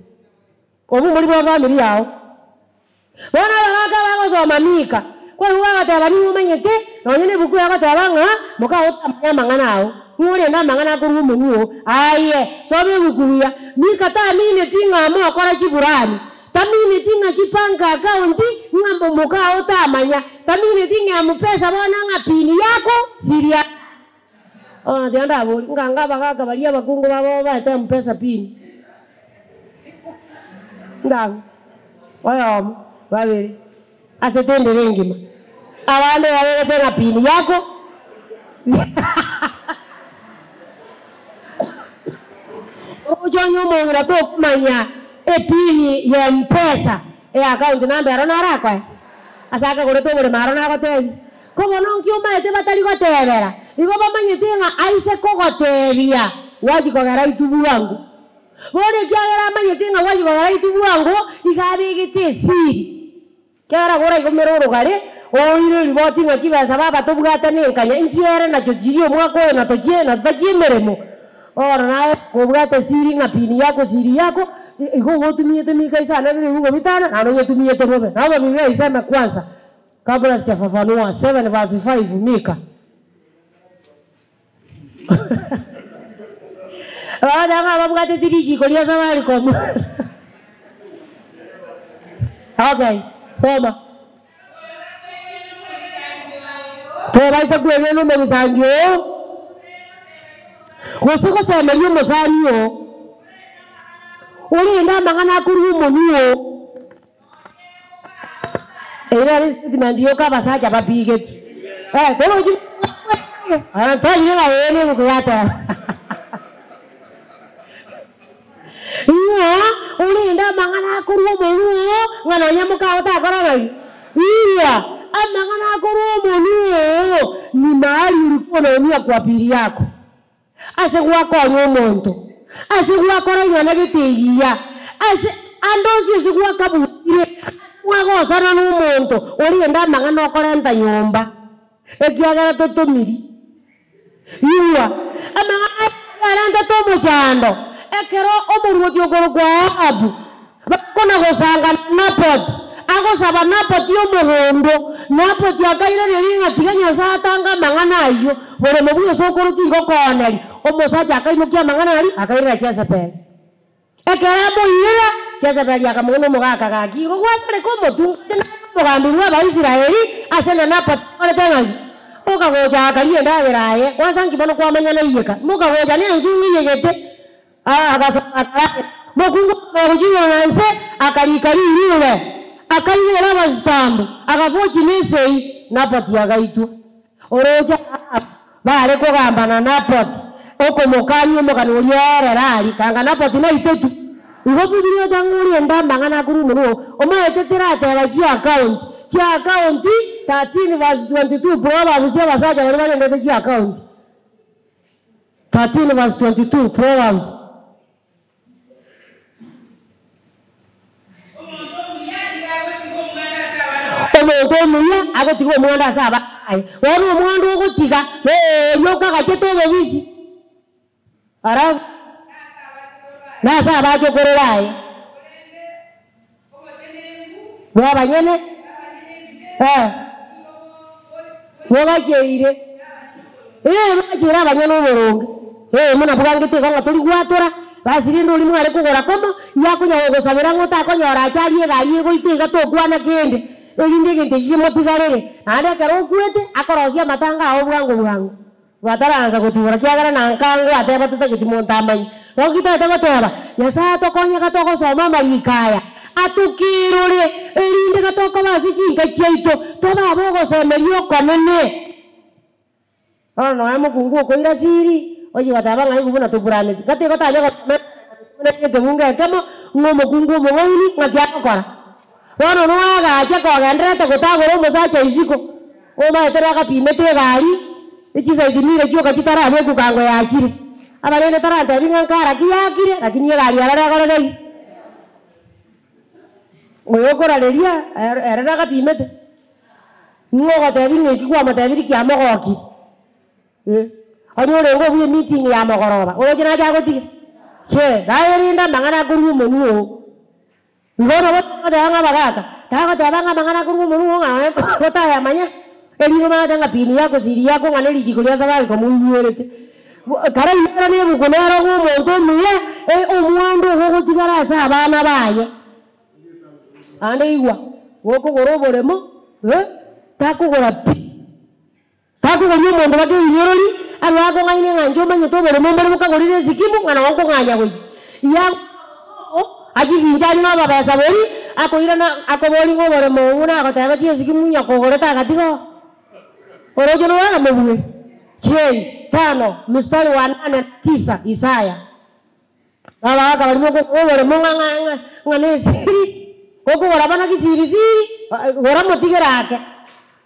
Obwo mbori bwa famiri yao. Bono abagaaka bagosoma Mika, kwarenge bagateba, Ning'o omanyete nonya nebuku egoteba ng'a mokao otamanya amang'ana ao, ning'o orende amang'ana akorwa omonwa oo? Aye, soma ebuku buya. Mika tamineti ng'a mokora chiburani, tamineti ng'a chibank account ng'a mokao otamanya, tamineti ng'a M-pesa bono ng'a pin yako siria. Bono tiga ndaborie, nganga abagaka baria abakungu babo baete M-pesa pin? Ngang'u, oyomo, babere, ase tendere engima. Abande babegete ng'a pin yako Oroche onye omong'ina tokomanya epini ya M-pesa eaccount number ero narakoe? Ase akagorete oboremo aro nagotebia. Ko bono nki omaete batari gotebera? Igo bamanyete ng'a aise kogotebia, Gwachi kogera intwe bwango. Bono ekiagera amanyete ng'a gwachi kogera intwe bwango, iga abegete esiri. Ekiagera koraigomere orogare, oire eriboti ng'a chibesa baba tobwatane enkanya, inchiere nachio chiria omwaka oyo na tochie na totachie emeremo. Bono naye kobwate esiri ng'a pini yako siri yako, igo ogotumiete mika isano ebere ebibugo bitano, naende onyetumiete bobe. Nabo Biblia iseme kwanza. Kabla sijafafanua 7 verse 5 Mika. Bagoteba ng'a babwateti richiko ria Safaricom. Okay, soma. Tobaisa kwegena omogisangio oo, gose gosemeria omosani oo, orende amang'ana akorwa omonwa oo. Eyio nere estatement yoka abasacha bapigeti. Eh, torochi twairire ng'a ee nebuku yateba. Ng'a orende amang'ana akorwa omonwa oo, ng'a nonya mokao takora ng'ai? Iria amang'ana akorwa omonwa oo ni mahali ulikuwa unaumia kwa pili yako. Ase gwakonya omonto, ase gwakora ing'ana gete egiya, ase ande onsi ase gwakabutire, ase mwagosana nomonto, orende amang'ana okorenta nyomba, ekiagera totomiri. Igwa, amang'ana aya arentete omochando, ekero omoruoti okorokwa Ahabu bakona gosanga na Naboti, agosaba Naboti omogondo, Naboti akairaneria ng'a tiga Nyasae atange amang'ana ayio, boremo bw'esokoro tingokooneria. Omosacha akaimokia amang'ana aria, akairera Jezebeli. Ekero amoirera, Jezebeli akamoguna omogaka gaki, Igo gwasareka omotungati naye omogambi bw'Abaisraeli ase ng'a Naboti akorete ng'aki? Mokagocha akaria endagera aye, kwansa nki bono kwamanya naiyeka? Mokagocha nensu ng'iyegete. Agasoka akarara. Mokungu akamanya gochia igoro na inse, akarika riruube, akaigora abasambu, akabochia nesei, Naboti agaitwa. Orooche Ahabu baare kogamba na Naboti, okomokania omogano oria erere aria, kanga Naboti naitetwe. Igo Biblia ocha ng'a orende amang'ana akorwa omonwa oo, omaete terateba chiakaunti, chiakaunti 13 verse 22 Proverbs chi'abasacha baria barendete chiakaunti. 13 verse 22, Proverbs. Omonto omuya nigo agotiga omwando ase abana baye. Omonto omuya agotiga omwando ase abana baye. Bono omwando ogotiga noria okagachete obobisi, alafu nase abachokoro baye. Bw'abanyene, eh, bogacheire, eh, bogacheire abanyene oboronge, eh, buna bwangete igo ng'a tori gwatora, basi rende oria mware kogora komo, yakonya gogosabera ng'a otakonyora achari egari egoita iga tokwana kende, erinde egento ekio kemotigarere, naende ekero okwete, akorosia amatanga ao bwango bwango. Bataraansa gotugora, kiagera na nkango ateba totageti monto amanye. Naki totagete goteba, Nyasae atokonye iga togosoma amariko aya. Atokerore, erinde gatokoba ase chinka chiaito, tobe abogosemeria okonene. Bono nonya mokungu okoira siri, ochia goteba ng'a igo buna toburaneti, gati igo tanya gosoma buna ekebungo ekemo, ng'a omokungu omong'aini ng'aki agokora. Bono noagache kogendererete gotagora omosacha isiko, omaete nagapimete egari, echisaidi mire chioka chitarabekwa kango yachire. Abarende tarantebi ng'a nkara ki yakire, lakini egari arore egorete ki? Oyo okorareria, ere nagapimete. Ning'o ogotebi ng'a eki kwamotebirie kiamogokirie? Eh, onye orenge obuya emeeting ya mogoroba, oroche nache agotige? Che, naye rende amang'ana akorwa omonwe oo. Igo nabo togoteba ng'a abagaka, tagoteba ng'a amang'ana akorwa omonwe oo ng'a nonye otayamanya, erinde omanye ng'a pini yako siri yako ng'a nerichiko ria Safaricom oigwerete. Kare inyora na ebuku nero ng'a omonto omuya, omwando ogo ogotigara ase abana baye. Naende igwa, gokogora oboremo, takogora pi. Takogoria omonto baka ebinyorori, arwe akong'aine ng'a inche omanyete oboremo mbore bokagorire esikimu ng'a nabo nkong'anya gochia. Igo agosoo achiginche aria na obobesa boria, akoirana akoboria ng'a oboremo obwo nagotebetie esikimu nyoko ogorete agatiga oo. Oroche norara mobue. Kiei, tano, mstari wa nane na tisa, Isaya. Abagaaka baria mokogora oboremo ng'a ng'a ng'a ng'a nesiri, gokogora bana gisiri siri, gora motigere ake.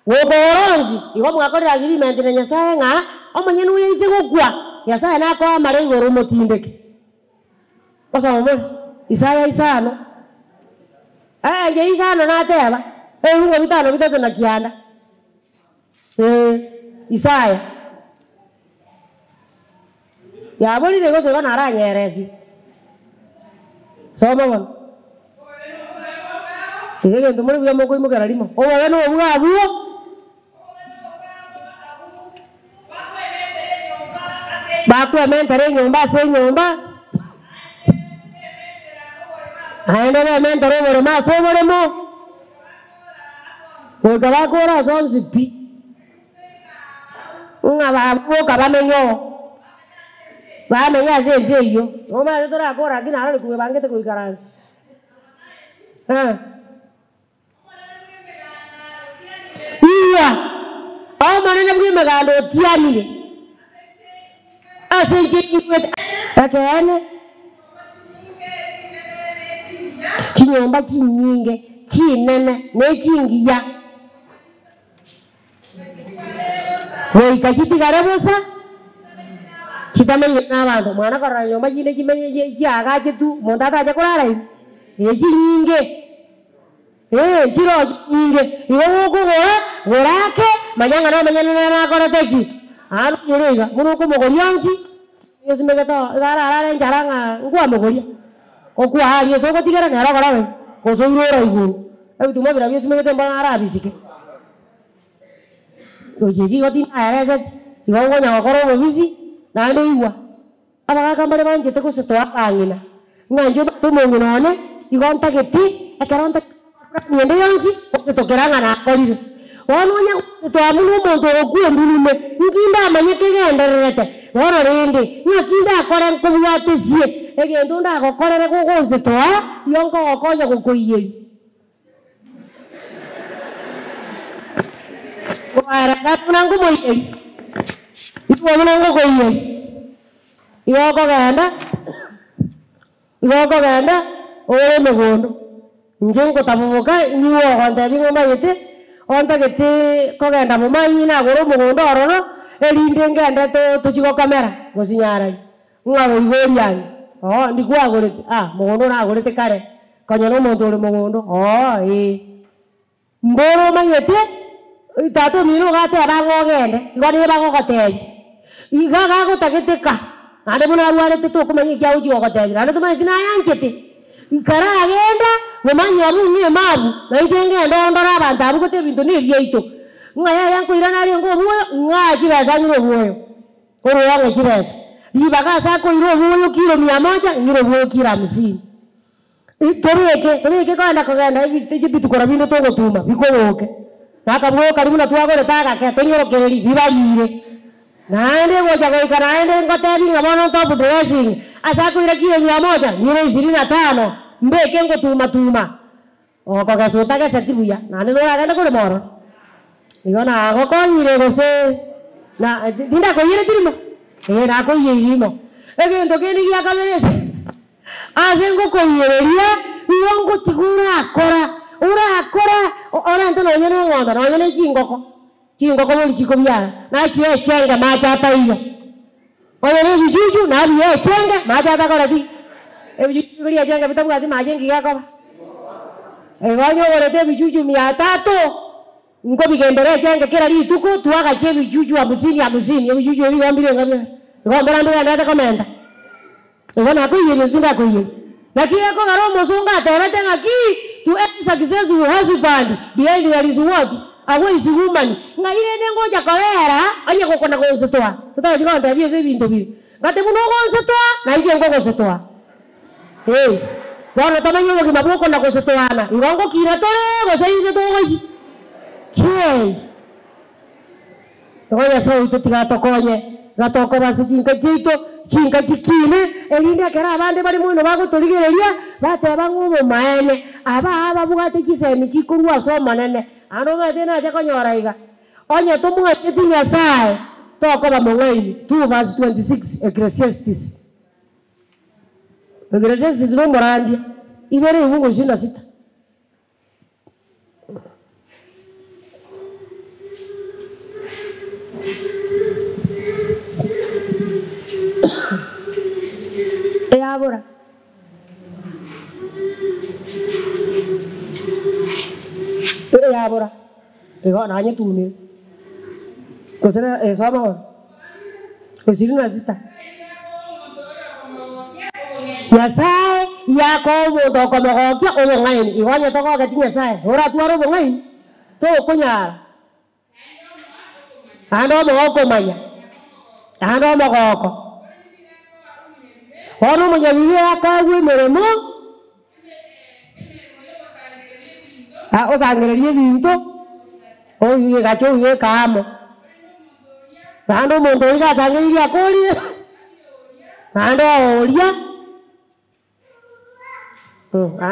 Gokogora onsi, igo mwakorire agreement na Nyasaye ng'a omonyene oyo aise gokwa, Nyasaye nakoe amare igoro omotindeke. Gosoma more? Isaya isano, eh inche isano nateba, ebiungo bitano bitato na kianda, eh, Isaya. Yaborire gose igo naranyeresi. Soma bono. Iga egento more buya mokoimokera rimo. Obobe nobwo abwo. Bakwementera enyomba ase enyomba, naende bementere oboremo ase oboremo, goika bakore ase onsi pi. Ng'a baboka bamenye oo, bamenye ase ense eyio. Nomanyete torakore lakini arore kwebangete goikaransa. Eh. Igwa, Omonene bw'Emeganda otianire ase inche nyigwete. Ekeene, chinyomba chinyinge chinene ne chingiya. Goika chitigare bosa, chitamenyire nabanto. Mwana korora nyomba chinde chimenye chiagachetwe, omonto atache korara ime, ee chinyinge, ee nchiroo chinyinge. Igo gokogora, gora ake, manya ng'a nomonyene nere akorete ki? Naende onyore iga, buna okomogoria onsi, osimegete oo, iga ararare enchara ng'a nkwamogoria, okwaa aria ase ogotigera nere okora gose, gose oire ora igoro. Ebituma biria biosimegete mbono arabisike. Gochia eki igo tinaereseti, igo nkonya gokora obobisi, naende igwa, abagaka mbare banchete gose toa abang'ina, ng'a inche omanyete omong'ina one, igo ntageti, ekero ntagete plan ende yonsi, gose tokera ng'a nakorire. Bono onye gose toa buna omonto ogokwa emburume, nki ndamanye kegendererete? Bono rende, ng'aki ndakore nkobwatesie egento ndagokorere gogonse toa, igo nkogokonya gokoiyeria. Koerera buna nkomoiyeria, igwa buna ngokoiyeria, igo okogenda, igo okogenda ore emegondo, inche ngotaboboka nigo ogontebia ng'a omanyete, ontagete kogenda bomanyi nagore omogondo ororo, erinde ngende to tochie gokomera gose nyarari. Ng'a boigo oriange, Oo, ndi kwagorete? Ah, mogondo nagorete kare, konya nomonto ore mogondo. Oo, ee. Mboro omanyete, tata omino iga ateba ng'a ogende, igo nigo bagogotebia. Iga gagotagete ka, naende buna arwarete tokomanya eki agochia gogotebia, naende tomanyeti nayanchete. Nkaragenda, bomanyi abwo ng'ime abwo, na inche ngende ondore abanto abwo gose ebinto nebiaito. Ng'a yaya nkoirana arenge obwoyo, ng'a chibesa anyure obwoyo. Korwa ang'e chibesa, ribaga ase akoira obwoyo kilo mia moja, ng'ire obwoyo kilo hamsini. Tobeke, tobeke kogenda kogenda ebitukora binde togotuma bikoboke, na akabwoyo karia buna twagorete agake tonyorokereri bibarire. Naende gocha goika naende ngotebi ng'a bono top dressing, ase akoira kilo mia moja, ng'ire ishirini na tano, mbeke ngotuma tuma. Okogesa otageseti buya, naende noragende korema ororo. Igo nagokonyire gose na tindakoiyereti rimo? Ee, nakoiyeiri rimo. Egento kende gia kabere ase ase ngokoiyereria, igo ngotiga orakora, orakora orente nonye na eng'ombe, nonye na chingoko, chingoko bori chikobiara, nachiee echenge mache ataiyo. Onye na ebichuchu, nabiee echenge mache atakora ki? Ebichuchu biria echenge bitabwati mache nki gekoba? Igo onye ogorete ebichuchu mia tatu, nkobigendera echenge kera rituko, twagacha ebichuchu hamsini hamsini, ebichuchu ebi igo mbire iga bire, igo mbora mbigenderete komenta. Igo nakoiyeria gose tindakoiyeria? Naki gekogera omosongo atebete ng'a ki, to any successful husband behind there is what? A wise woman. Ng'ai rende ngocha kobera onye gokona gonsetoa? Totagochi gontebia ase ebinto bire. Gati buna ogonsetoa, nainche nkogosetoa. Ee, bono tomanye obogima bw'okona gosetoana. Igo ngokina tore gose inse togochi? Kiee. Igo Nyasae oito tiga atokonye, iga tokoba ase chinka chiaito, chinka chikine, erinde ekero abande bare moino bagotorigereria, bateba ng'a obomaene, aba aa babwate chisemi chikorwa ase Omonene. Naende omanyete nache konyora iga, onye tomwancheti Nyasae, tokoba mong'aini, 2 verse 26 Ecclesiastes. Ecclesiastes na omorandia, ibere ebuku ishirini na sita. Eyabora. Eyabora. Igo nanyetunire. Gose na esoma bono. Ishirini na sita. Nyasae yakoa omonto okomogokia obong'aini. Igo onye togogeti Nyasae, oratware obong'aini? Tokonyara. Naende omoa okomanya, naende omogoko. Bono omonyabibe akagwa emeremo, osangereria ebinto, obigacha obibeka amo. Naende omonto oria gasangereirie akorire, naende ooria.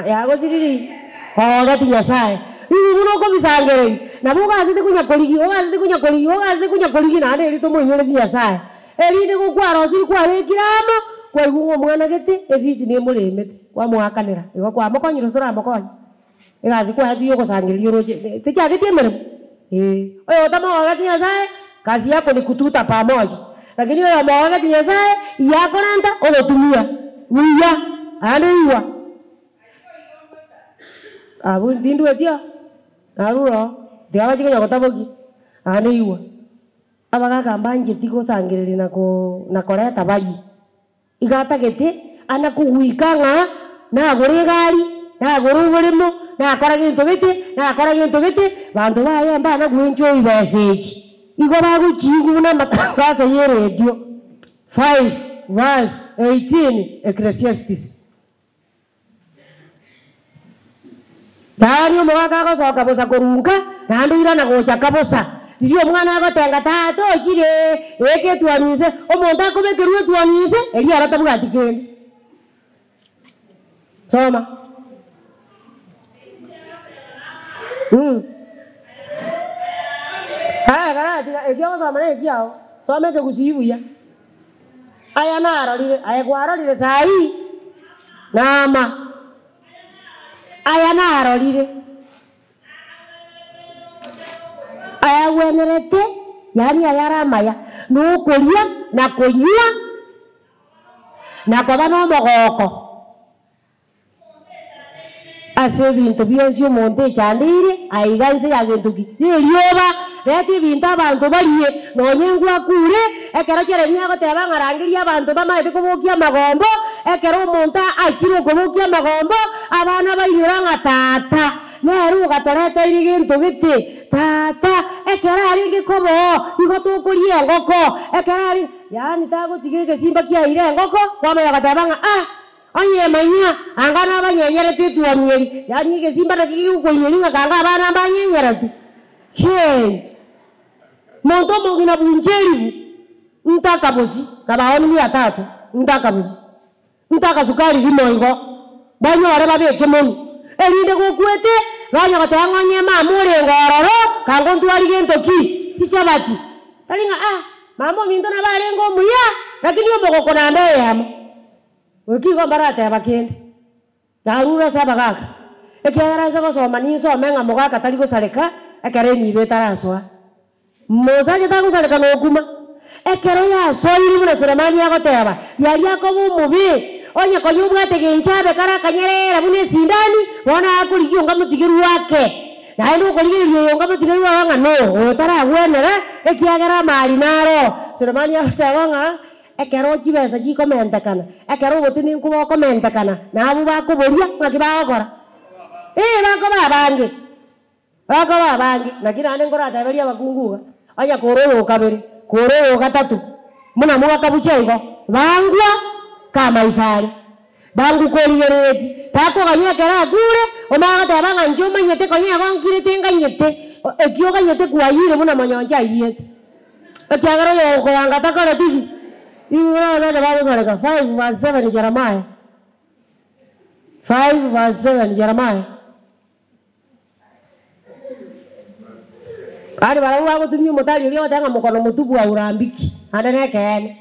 Yagosiririe ogogeti Nyasae. Ribu buna okobisangereria, nabo ogasete konya korigia, ogasete konya korigia, ogasete konya korigia naende erio tomoinyoreti Nyasae. Erinde gokwarosirie kwabekire amo, kwaigwa ng'a omwana gete efisi nemoremete, kwamoakanera, igo kwamokonyire gose toramokonye. Egasi kwaye tiga ogosangereria oroche, techiageti emeremo? Ee. Oyo otamogogeti Nyasae, kazi yako ni kututa pamoja, lakini oyo omogogeti Nyasae, yakorenta ogotumia buya naende igwa. Abwo tindweti oo, narure oo, tiga bachie konya gotabokia, naende igwa. Abagaka mbancheti gosangereria na ko na koreta barie. Iga atagete ana kogoika ng'a nagore egari, nagore oboremo, nakora gento gete, nakora gento gete, banto baye mbana gwenchoi besa echi. Igo bagochiigwa buna amatangazo y'eredio 5 verse 18 Ecclesiastes. Yaani omogaka agosoka bosa korwa nka, naende oirana gocha ka bosa. Riria omwana agotenga, Tata ochire, beka etuoni inse, omonto akobekerwa etuoni inse, erio ere tabwati kende. Soma. Mm. Aya karatiga, ekio ogosoma na ekiao, soma ekegusii buya. Aya narorire, aye kwarorire saii, naama. Aya narorire, ayagwenerete, yaani ayare amaya, nokoria na konywa, na koba nomogooko ase ebinto bionsi omonto echandeire aiga inse ya gento ki? Nerioba. Reta ebinto abanto barie, nonye ngwakure, ekero Jeremia agoteba ng'a rangeria abanto bamaete kobokia amagombo, ekero omonto achire okobokia amagombo, abana bainyora ng'a tata nere ogatoreteire gento gete, tata ekero arenge koba oo, igo tokoria engoko, ekero are yaani tagotiga egesimba kiaire engoko, kwamanya goteba ng'a ah! Onye emanyia, anga nabanyenyerete etuoni eri, yaani egesimba naki gegokoinyoria ng'a kanga abana mbanyenyerete. Hee! Monto omong'ina buncha eribu, ntaka bosi, na baoni mia tatu, ntaka bosi, ntaka sukari rimo igo, banyore babeke monwe. Erinde gokwete, banya goteba ng'a onye mama orenge ororo, kango ntwari gento ki? Chichabati. Tari ng'a ah, mama ominto nabo arenge omuya, lakini omogoko namba eyemo. Goika igo mbarateba kende. Narure ase abagaaka, ekiagera nse gosoma ninsome ng'a mogaka tari gosareka ekero enibo etarasoa. Mosacha tagosareka nokuma. Ekero yasoire buna Sulemani agoteba, riaria akoba omobe, onye konya obwate gencho abe kare akanyerera buna esindani, bono akorigia onga motigerwe ake. Naende okorigereria oyo onga motigerwe oo ng'a no, oyo taragwenera, ekiagera amari naro. Sulemani agoteba ng'a ekero chibesa chikomentekana, ekero obotenenku bokomentekana, na abwo bakoboria, ng'aki bagokora? Ee, bakoba abange. Bakoba abange, naki naende nkorateberie abakungu iga, Onye kore oyo o kabere, kore oyo o gatato, buna mwakabuchia igo, bangwa kamaiso are, bangwa korigereretie, takoganywa ekero akure, omanye goteba ng'a inche omanyete konya egonkirete nganyete, eki oganyete kwayire buna monyoncho ayiete. Ekiagera oyo okoanga takoreti ki? Igoro abana bagosareka 5 verse 7 Jeremiah 5 verse 7 Jeremiah. Aria barabwo bagotumia omotari oria ogoteba ng'a mokono motubu haurambiki, naende nekeene.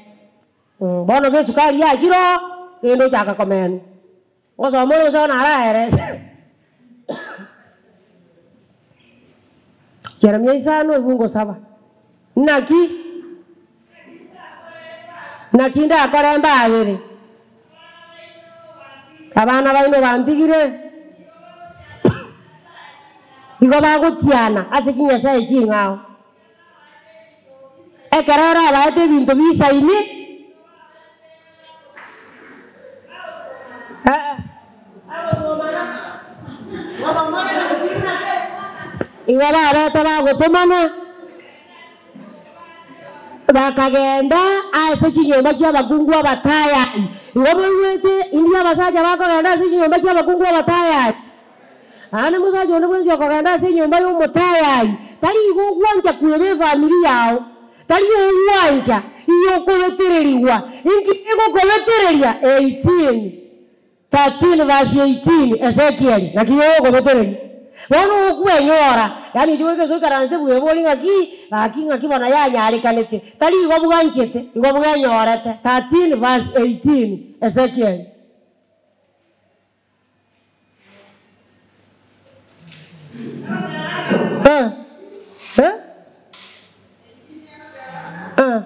Bono gesukari yachire oo, rende ochaka komenwa. Ogosoma ore gose bono araerese. Jeremia isano ebungo saba. Naki? Naki ndakore mbabere? Abana baino bantigire, igo bagotiana ase chinyasae ching'ao. Ekero orabaete ebinto bisaini, igo babete bagotomana. Bakagenda ase chinyomba chi'abakungu abatayai. Igo moigwete inwe abasacha bakogenda ase chinyomba chi'abakungu abatayai? Naende mosacha onde bwensi okogenda ase enyomba y'omotayai, tari igo ogwancha kweba efamiri yao, tari ogwancha igo okobetererigwa. Inki kegokobetereria? 18. 13 verse 18, Ezekieli, naki igo ogokobetereria. Bono okwenyora, yaani inche goika ase oikaranse bwebori ng'aki, gaki ng'aki bono yanyarekanete, tari igo bwanchete, igo bwenyorete. 13 verse 18, Ezekieli. Eh, eh, eh.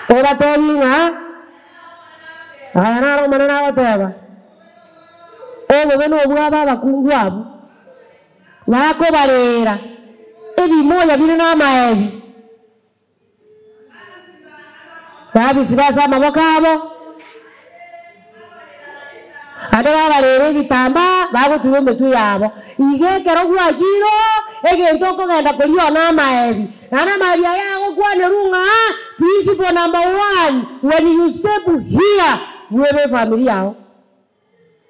Obateebie ng'a aya naro Omonene agoteeba, Obobe nobwabo abakungu abwo bakobareera ebimoya bire namaebi, babisiba ase amaboko abo, Naende babarere ebitambaa bagotura emetwe yabo. Igo ekero gwachire oo, egento okogenda koria oo namaebi. Naende amaebi aya agokwanerwa ng'a principle number one, when you step here, bwebe efamiri yao.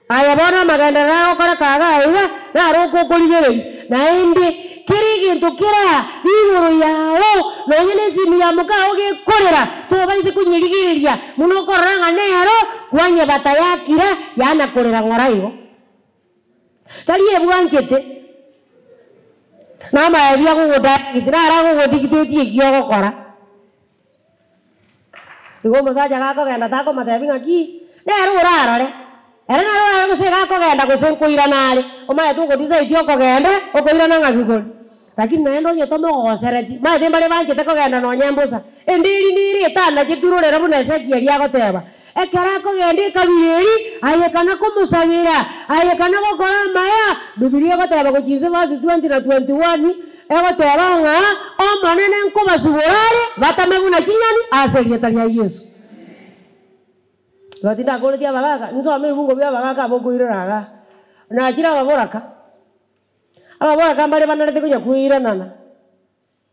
Aye bono amagenderero agokoreka iga aiga, naro okokorigereria. Naende kera egento kera igoro yao, nonya nesimu ya mokao gekorera, tobaise konyerigereria buna okorora ng'a nero kwanyebata yakira, yana korera ng'ora igo. Tari ebwanchete, namaebi agogodirect, naro agogodictate eki ogokora. Igo omosacha gakogenda takomotebia ng'aki, nere orarore, ere nere orarore gose iga akogenda gose nkoirana are, omanyete ogodecide okogenda, okoirana ng'aki kore. Lakini naende onye tomogosereti, omanyete mbare banchete kogenda nonye mbosa, ende eri nere etanacheti rorera buna Ezekieli agoteba, ekero akogenda ekabira eri, aye kana komosabera, aye kana gokora amaya, Bibilia egoteba gochia inse verse 20 na 21, Egoteba ng'a Omonene nkobasibora are batame buna chinyoni ase erieta ria Yeso. Igo tindakoretie abagaaka, nsome ebibungo bia abagaaka aba okoirera igaa. Nachire ababoraka, ababoraka mbare banarete konya koiranana,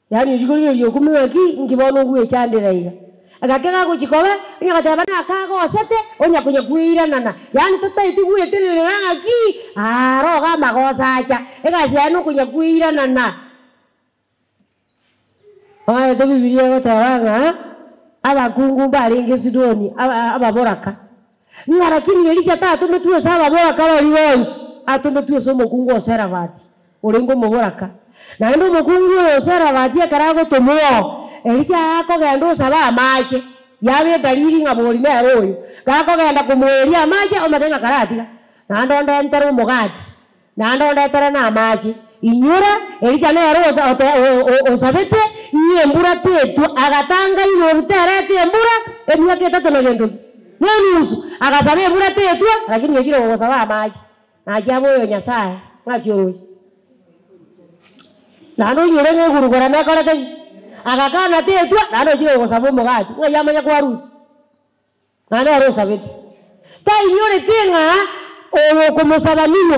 yaani oyio korigereria okumia ng'aki, inki bono ogwechandera iga. Gaki gagochia koba, onya goteba nakagosete, onya konya koiranana, yaani totaeti gwetenenera ng'aki aro iga amagoso acha, egasi yaye nokonya koiranana. Omanyete Bibilia egoteba ng'a abakungu mbarenge Sidoni aba ababoraka. Ng'a lakini Elisha tatometwe ase ababoraka baria bonsi, atometwe ase omokungu o Serafati, orenge omoboraka. Naende omokungu oyo o Serafati ekero agotomwa oo, Elisha akogenda osaba amache, yaba edalili ng'a bori nere oyo. Gakogenda komoeria amache, omotebia ng'a karatiga, naende ondentere omogati. Naende ondetere namache. Inyora, Elija nere osabete ng'a embura tetwa, agatanga igoro tereta embura emiaka etato na gento ki? Na enusu. Agasaba embura tetwa, lakini ochire gogosaba amache. Naki abe oyo Nyasaye, ng'aki oroche? Naende onyore ng'a egurugura nekorete ki? Agakana tetwa, naende ochire gogosaba omogati, ng'ai amanya kwarusia? Naende ere osabete, tainyoreti ng'a oyo okomosaba nigo.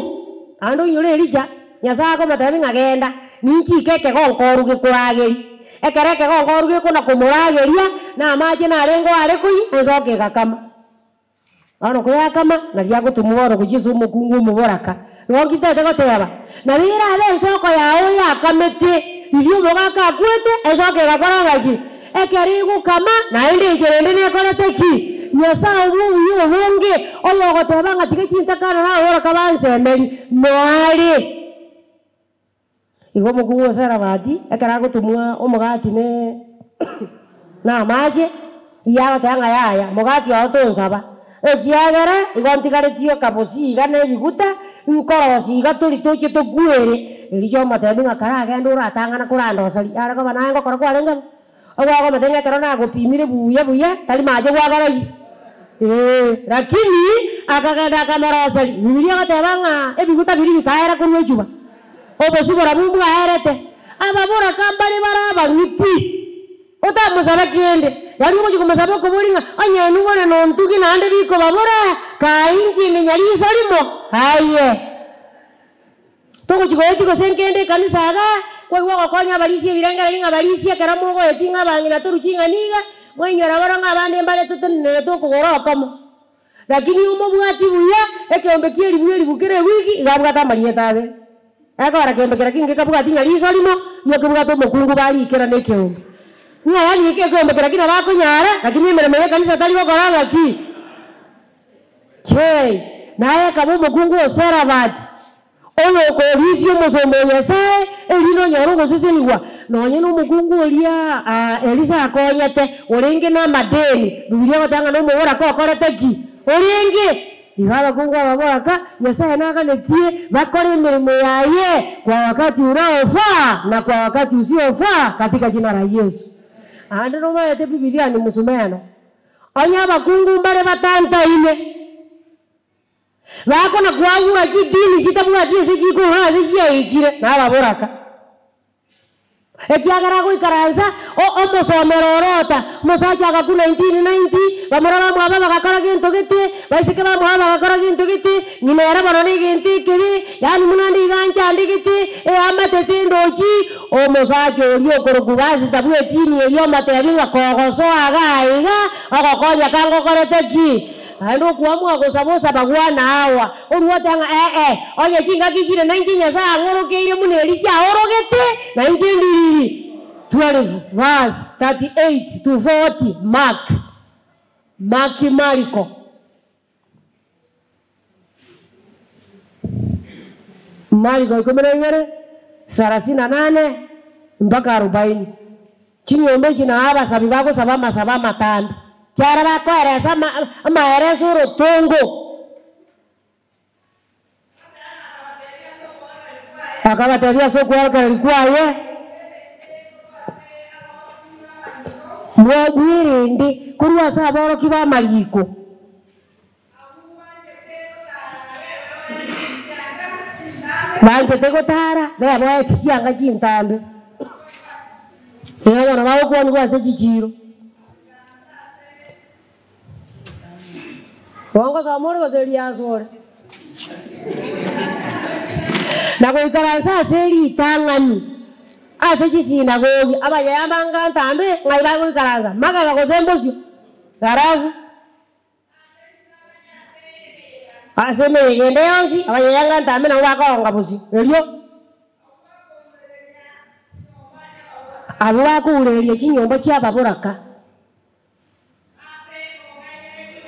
Naende oinyore Elija, Nyasae akomotebia ng'a genda, ninchike ekegonkoru gekoragerie. Ekero ekegonkoru gekona komorageria, na amache narenge are koyia, ensoko egakama. Bono koyakama, nario agotomwa bono gochia ase omokungu omoboraka. Nigo nkintete goteba, nabo erabe ensoko yao yakamete, riria omogaka akwete, ensoko egakora ng'aki? Ekero egokama, naende enchera ende nekorete ki? Nyasae obw'obuya obonge, oyogoteba ng'a tiga chintakana na ababoroka bansemeri, noare. Igo omokungu o Sarafati, ekero agotomwa omogati ne na amache, igo agoteba ng'a yaya, mogati oo tonsaba, ekiagera igo ntigaretie okabosi iga na ebiguta, nkorosia iga tori toche tokwere. Erio omotebia ng'a karagende oratang'ana korandoseria, are koba naye ngokora kwarenge bo. Ogwakomotebia ng'a ekero nagopimire buya buya, tari mache gwakora ki? Ee, lakini akagenda akamoroseria. Bibilia egoteba ng'a ebiguta biria bikaera korwa echuba, obosibora bwo mbwaerete. Ababoraka mbare bare abang'iti, otamosabe kende, yaani ogochia komosaba okoboria ng'a onye inwe bono nontugi naende rikobabora, kae inche inde nyariso rimo, aye. Togochia goetia gose nkende ekanisa igaa, kwaigwa ogokonya abarisia ebirengererio ng'a barisia ekero mogoetia ng'a abang'ina toruche ing'ana iga, mwainyora bono ng'a abande mbare totenenerete okogoro okomo. Lakini omobwati buya, ekeombe kia eribu eribu kera ewiki, iga abwate amarieta abere. Ekogera keombe kera kinge kabwati ng'a riso rimo, nigo kebwate omokungu barikera na ekeombe. Ng'a yaani ekeombe kera ki nabo akonyara, lakini emeremo ya ekanisa tari gokora ng'aki? Chei, naye akaba omokungu o Serafati, oyokorisia omosomba o Nyasae, erinde onyore ogosesenigwa. Nonye nomokungu oria Elisa akonyete, orenge namadeni, Bibilia egoteba ng'a nomoboraka okorete ki? Orenge. Igo abakungu ababoraka, Nyasae naganetie bakore emeremo yaye kwa wakati unaofaa na kwa wakati usiofaa katika jina la Yesu. Aande nomaete Bibilia ni msumeno. Onye abakungu mbare batantaine, bakona kwagura chidini chitabwati ase chikorwa ase chiaikire, nababoraka. Ekiagera agoikaransa omosomero orota, omosacha agakwa 1990, bamura bamwabo bagakora gento gete, baiseke bamwabo bagakora gento gete, ng'ina ere bono negento ekebe, yaani buna nde iga nchandegete, eamate tindochi, Omosacha oria okorokwa Basisa bw'etini eria omotebi ng'a kogosoa iga aiga, ogokonya kangokorete ki? Naende okwamua gosaba osaba gwana awa, orue oteba ng'a ee, onye chingaki chire nainche Nyasae ang'orokeire buna eria chiaorogete, nainche ndiriri. 12 verse 38 to 40 Mark, Maki Mariko. Mariko ikomi na ibere, sarasini na nane mpaka arobaini. Chinyomba echi nao abasabi bagosaba amasabo amatambe, kiagera bakoeresa amaereso orotongo. Akabatebia ase okwerokereria kwaye, Mwerende korwa ase aborokia b'amariko. Banchete gotara beboetie chianga chintambe, ee bono bagokwanigwa ase chichiiro. Gongosoma ore gose riaso ore, na goikaransa ase ritang'ani ase chisinagogi, abayaya banga ntambe ng'ai bagoikaransa, magega gose mbosio? Garafu. Ase emeyega ende yonsi, abayaya anga ntambe nabwo bakoonga bosio. Erio abwo bakourereria chinyomba chi'ababoraka.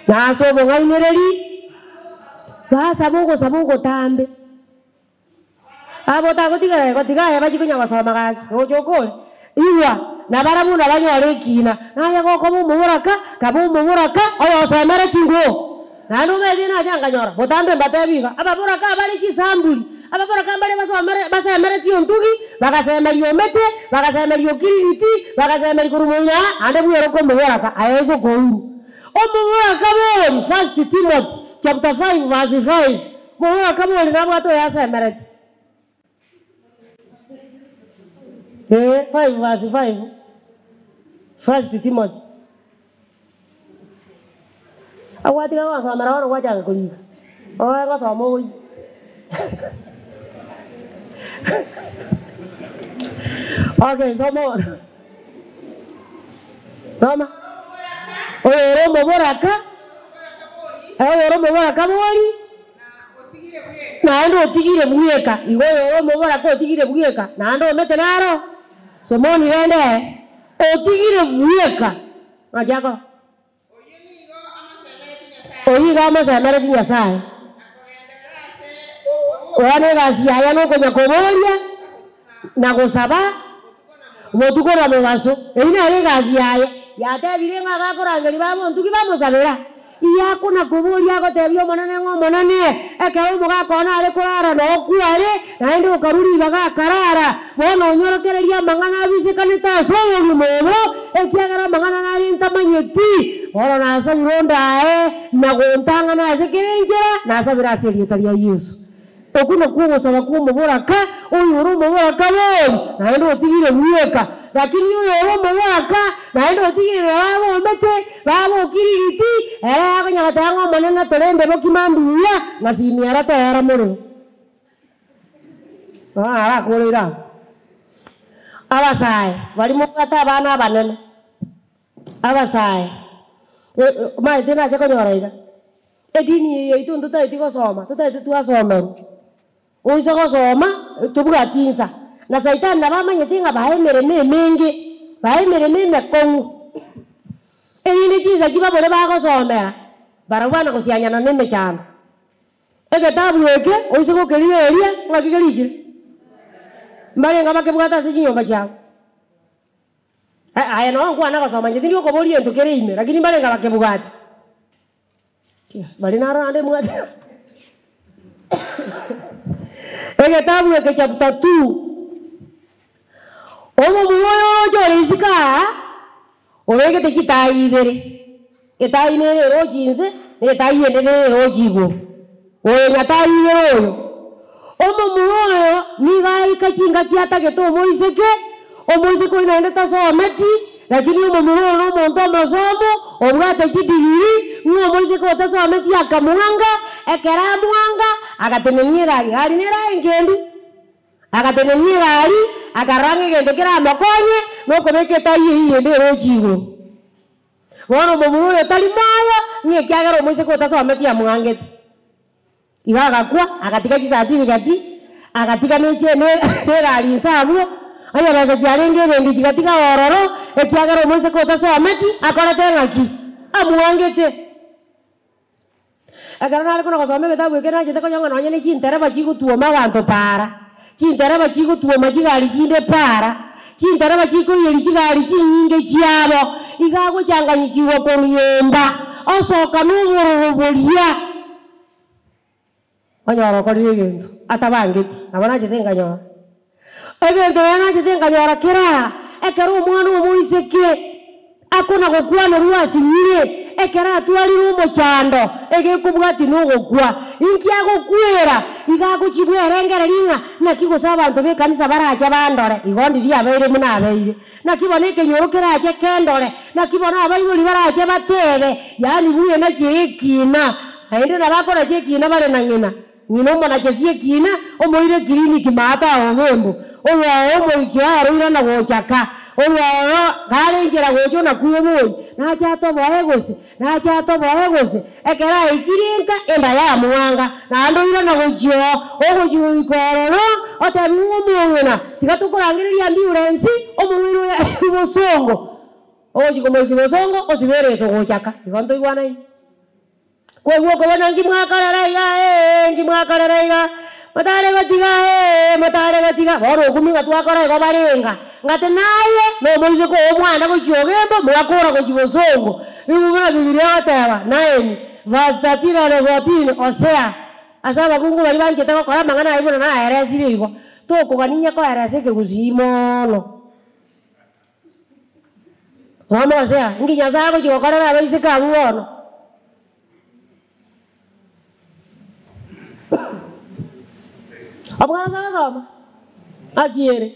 Na ase obong'ainereria, basaba ogosaba ogotambe. Aba otagotigera igo, tiga aye bachie konya gosoma gaki, roche okore. Igwa, nabarabwo nabanyore ekina, naye gokoba omoboraka, kaba omoboraka oyosomereti ng'o. Naende omanyete nache nkanyora, botambe mbatebi iga, ababoraka abare chisamburi, ababoraka mbare basomere basemeretie ontugi, bagasemeria omete, bagasemeria okiririti, bagasemeria korwa moino aa, naende bweroke omoboraka, aye ase okouru. Omoboraka bori, First Timothy chapter 5 verse 5, moboraka bori nabwate oyoasemeretie. Ee, 5 verse 5, First Timothy. Agwatiga gosomera bono gwachaka korika, oe gosoma ogoyia. Okay, soma bono. Soma. Oyore omoboraka, oyore omoboraka bori, naende otigire bweka. Igo oyore omoboraka otigire bweka, naende omete naro, somoni rende, otigire bweka. Ng'aki akora? Oyio iga amosemereti Nyasae. Oyo negasi yaye nokonya koboria na gosaba botuko na mobaso. Eyio nere egasi yaye. Yatebire ng'a agakorangeria bamontugi bamosabera. Iyakona koboria agotebia Omonene ng'a Omonene, ekero omogaka one are korara nokwo are, naende okarua ribaga akarara, bono onyorokererie amang'ana abisekanete ase obogima obo, ekiagera amang'ana nare ntamanyeti. Bono nasabire onde aye, na gontang'ana ase kera enchera, nasabire ase erieta ria Yeso. Okwo nakwo ogosaba kw'omoboraka, oyore omoboraka bori, naende otigire bweka. Lakini oyore omoboraka, naende otigire na babomete, babokirigiti, ere akonya goteba ng'a Omonene torende bokima mbuya, ng'a simi ere toera morero. Bono arakoreire abwo. Abasae baria mobwate abana abanene, abasae, omanyete nache konyora iga. Edini eye yaito ntotaeti gosoma, totaete twasomerwa. Oise gosoma, tobwati insa. Na saitani nabo amanyete ng'a bae emeremo emenge, bae emeremo emekong'u, erinde chinsa chibabore bagosomera, barabwo bana gosianyana na emechando. Egetabu eke, oise gokerigereria, ng'aki kerikire? Mbarenge abakebwate ase chinyomba chiabo. Aye noo nkwana gosoma inche tindi gokoboria gento kere ime, lakini mbarenge abakebwate. Baria naro naende mbwate egetabu eke chapter 2. Omomura oyo oroche ore isiko aa, obegete chitaai ibere, etaai nere eroche inse, na etaai ende nere eroche igoro. Oyo nyataai ibere oyo. Omomura oyo nigo aika chingaki atagete omoiseke, omoiseke oyio naende tasometi, lakini omomura oyo nomonto omosomu, obwate chidigiri, ng'a omoiseke otasometi akamwanga, ekero amwanga, agatenenia egari, egari nere aye engendu, agatenenia egari, akarora ng'a egento keramokonye, nokobeka etai eyio yende eroche igoro. Bono omomura oyo tari moyo, ng'a ekiagera omoiseke otasometi amwangete. Igo agakwa, agatiga chisatifigati, agatiga ne chi ne negari inse abwo, onye besa chiarenge ebenki chigatiga ororo, ekiagera omoiseke otasometi akorete ng'aki? Amwangete. Ekero nare kona gosoma egetabu eke nachete konya ng'a nonye ne chintereba chigotwoma abanto paara, chintereba chigotwoma chigari chinde paara, chintereba chikoiyeria chigari chinyinge chiabo, iga agochanganyikigwa korwa nyomba, osoka na obororo boria. Onyora okorire egento atabangeti, nabo nachete nkanyora. Egento nonye nachete nkanyora kera ekero omwana omoiseke akona gokwanerwa asinyire, ekero atwarire omochando, egekobwatia na ogokwa. Inki agokwera? Iga agochia bwerengereria ng'a naki gose abanto b'ekanisa barache bandore, igo ndiria abeire buna abeire. Naki bono ekenyoro kerache kendore, naki bono abaibori barache batebe, yaani buya naki ekiina. Naende nabakorache ekiina bare na ng'ina, ng'ina omonachesie ekiina, omoire ekiriniki maate aogembo, orwao omoikio aroira na gochaka, orwao kare enchera gocha onakure obori, nache atoboe gose, nache atoboe gose, ekero aikire nka enda yamwanga, naende oirana gochia oo, ogochia goika ororo, otebiwe ng'a omong'ina, tiga tokorangereria ambulensi, omorwaire oyo airwe bosongo, ogochia komoikia bosongo, osibere iso gochaka, igo ntoigwanaine. Kwaigwa okobona nki mwakorera iga ee, nki mwakorera iga, motare gotiga ee, motare gotiga, bono okumia ng'a twakora igo barenga, ng'ate naye na omoiseke oo omwana gochia ogembo, mwakora gochia bosongo. Nigo buna Bibilia egoteba, nine verse 13 and 14, Hosea, ase abakungu baria banchete gokora amang'ana ayio buna naeresire igo, tokogania koeresa ekegusii mono. Soma Hosea, nki Nyasae agochia gokorera abaiseke abwo bono? Obwansa gosoma, ng'aki ere?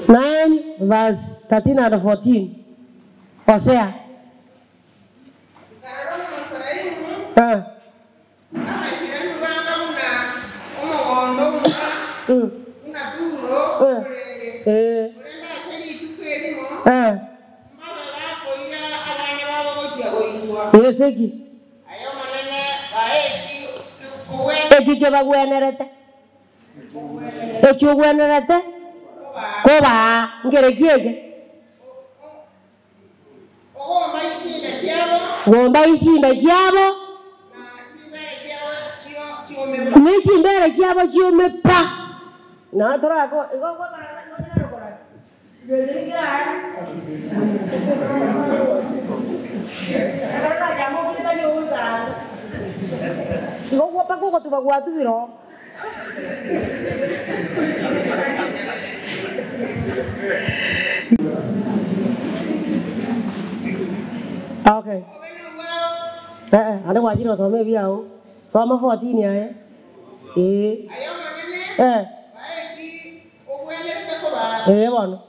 Nine verse 13 and 14, Hosea. Nkarora Omoefraimu Eh. Amaikiranu banga buna omogondo omuya, buna Turo orenge, korende ase rituko erimo mbabe bakoira abana babo gochia goitwa. Esegi. Aye Omonene, bae eki kogwenerete. Eki kebagwenerete. Eki ogwenerete kobaa. Nkereki eke? Gomba ichinda chiabo. Ne chimbere chiabo chiome pa. Na torako igo igo mpaka ogotuba gwatubire oo. Okay. Eh, eh, ande gwachire gosoma ebiao. Soma 14 aye. Eh. Eh. Eh bono.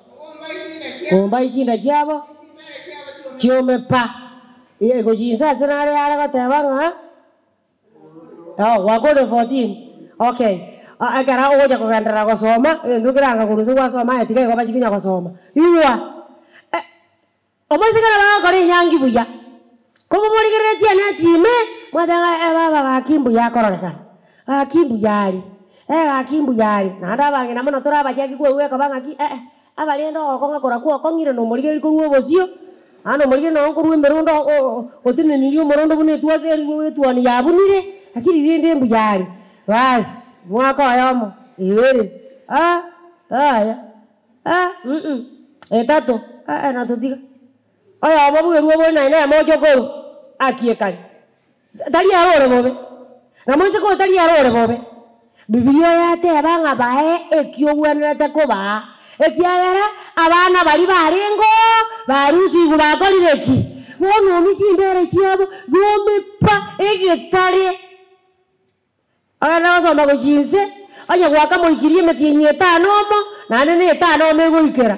Gomba ichinda chiabo chiome pa. Iye gochinsa ase nare are goteba ng'a Oh, gwakore 14. Okay. Ah, ekero ogocha kogenderera gosoma, egento keranga korwa ase gwasoma aye tiga igo bachie konya gosoma. Igwa, eh, omoiseke nabo agokora enyangi buya, komomorigereretie ane ime, mwateba ng'a eh baba gaki mbuya akororekana, gaki mbuya aria, eh gaki mbuya aria. Naende abang'ina mono torabachaki koigwa ekoba ng'aki eh eh, Abarende ogokong'a korakwo okong'ire nomorigereria korwa obosio, naende omorigereria nonye korwa emerondo otenenirie omorondo buna etuoni yabunire, lakini rende mbuya are. Basi, mwaka oyomo, ebere, ah, yaya, ah, mm, etato, eh natotiga. Oyomo bwerwa obore naende nere moche okorwa, akiekane. Tari ere ore bobe, na moiseke oyo tari ere ore bobe. Bibilia yateba ng'a bae eki ogwenerete kobaa, ekiagera abana baria barenge oo barusigwe bakorire ki? Bono omie chimbere chiabo biome pa egetare. Ogende gosoma gochia inse, onye gwakamoikirie emetienyi etano omo, naende na etano omo egoikera.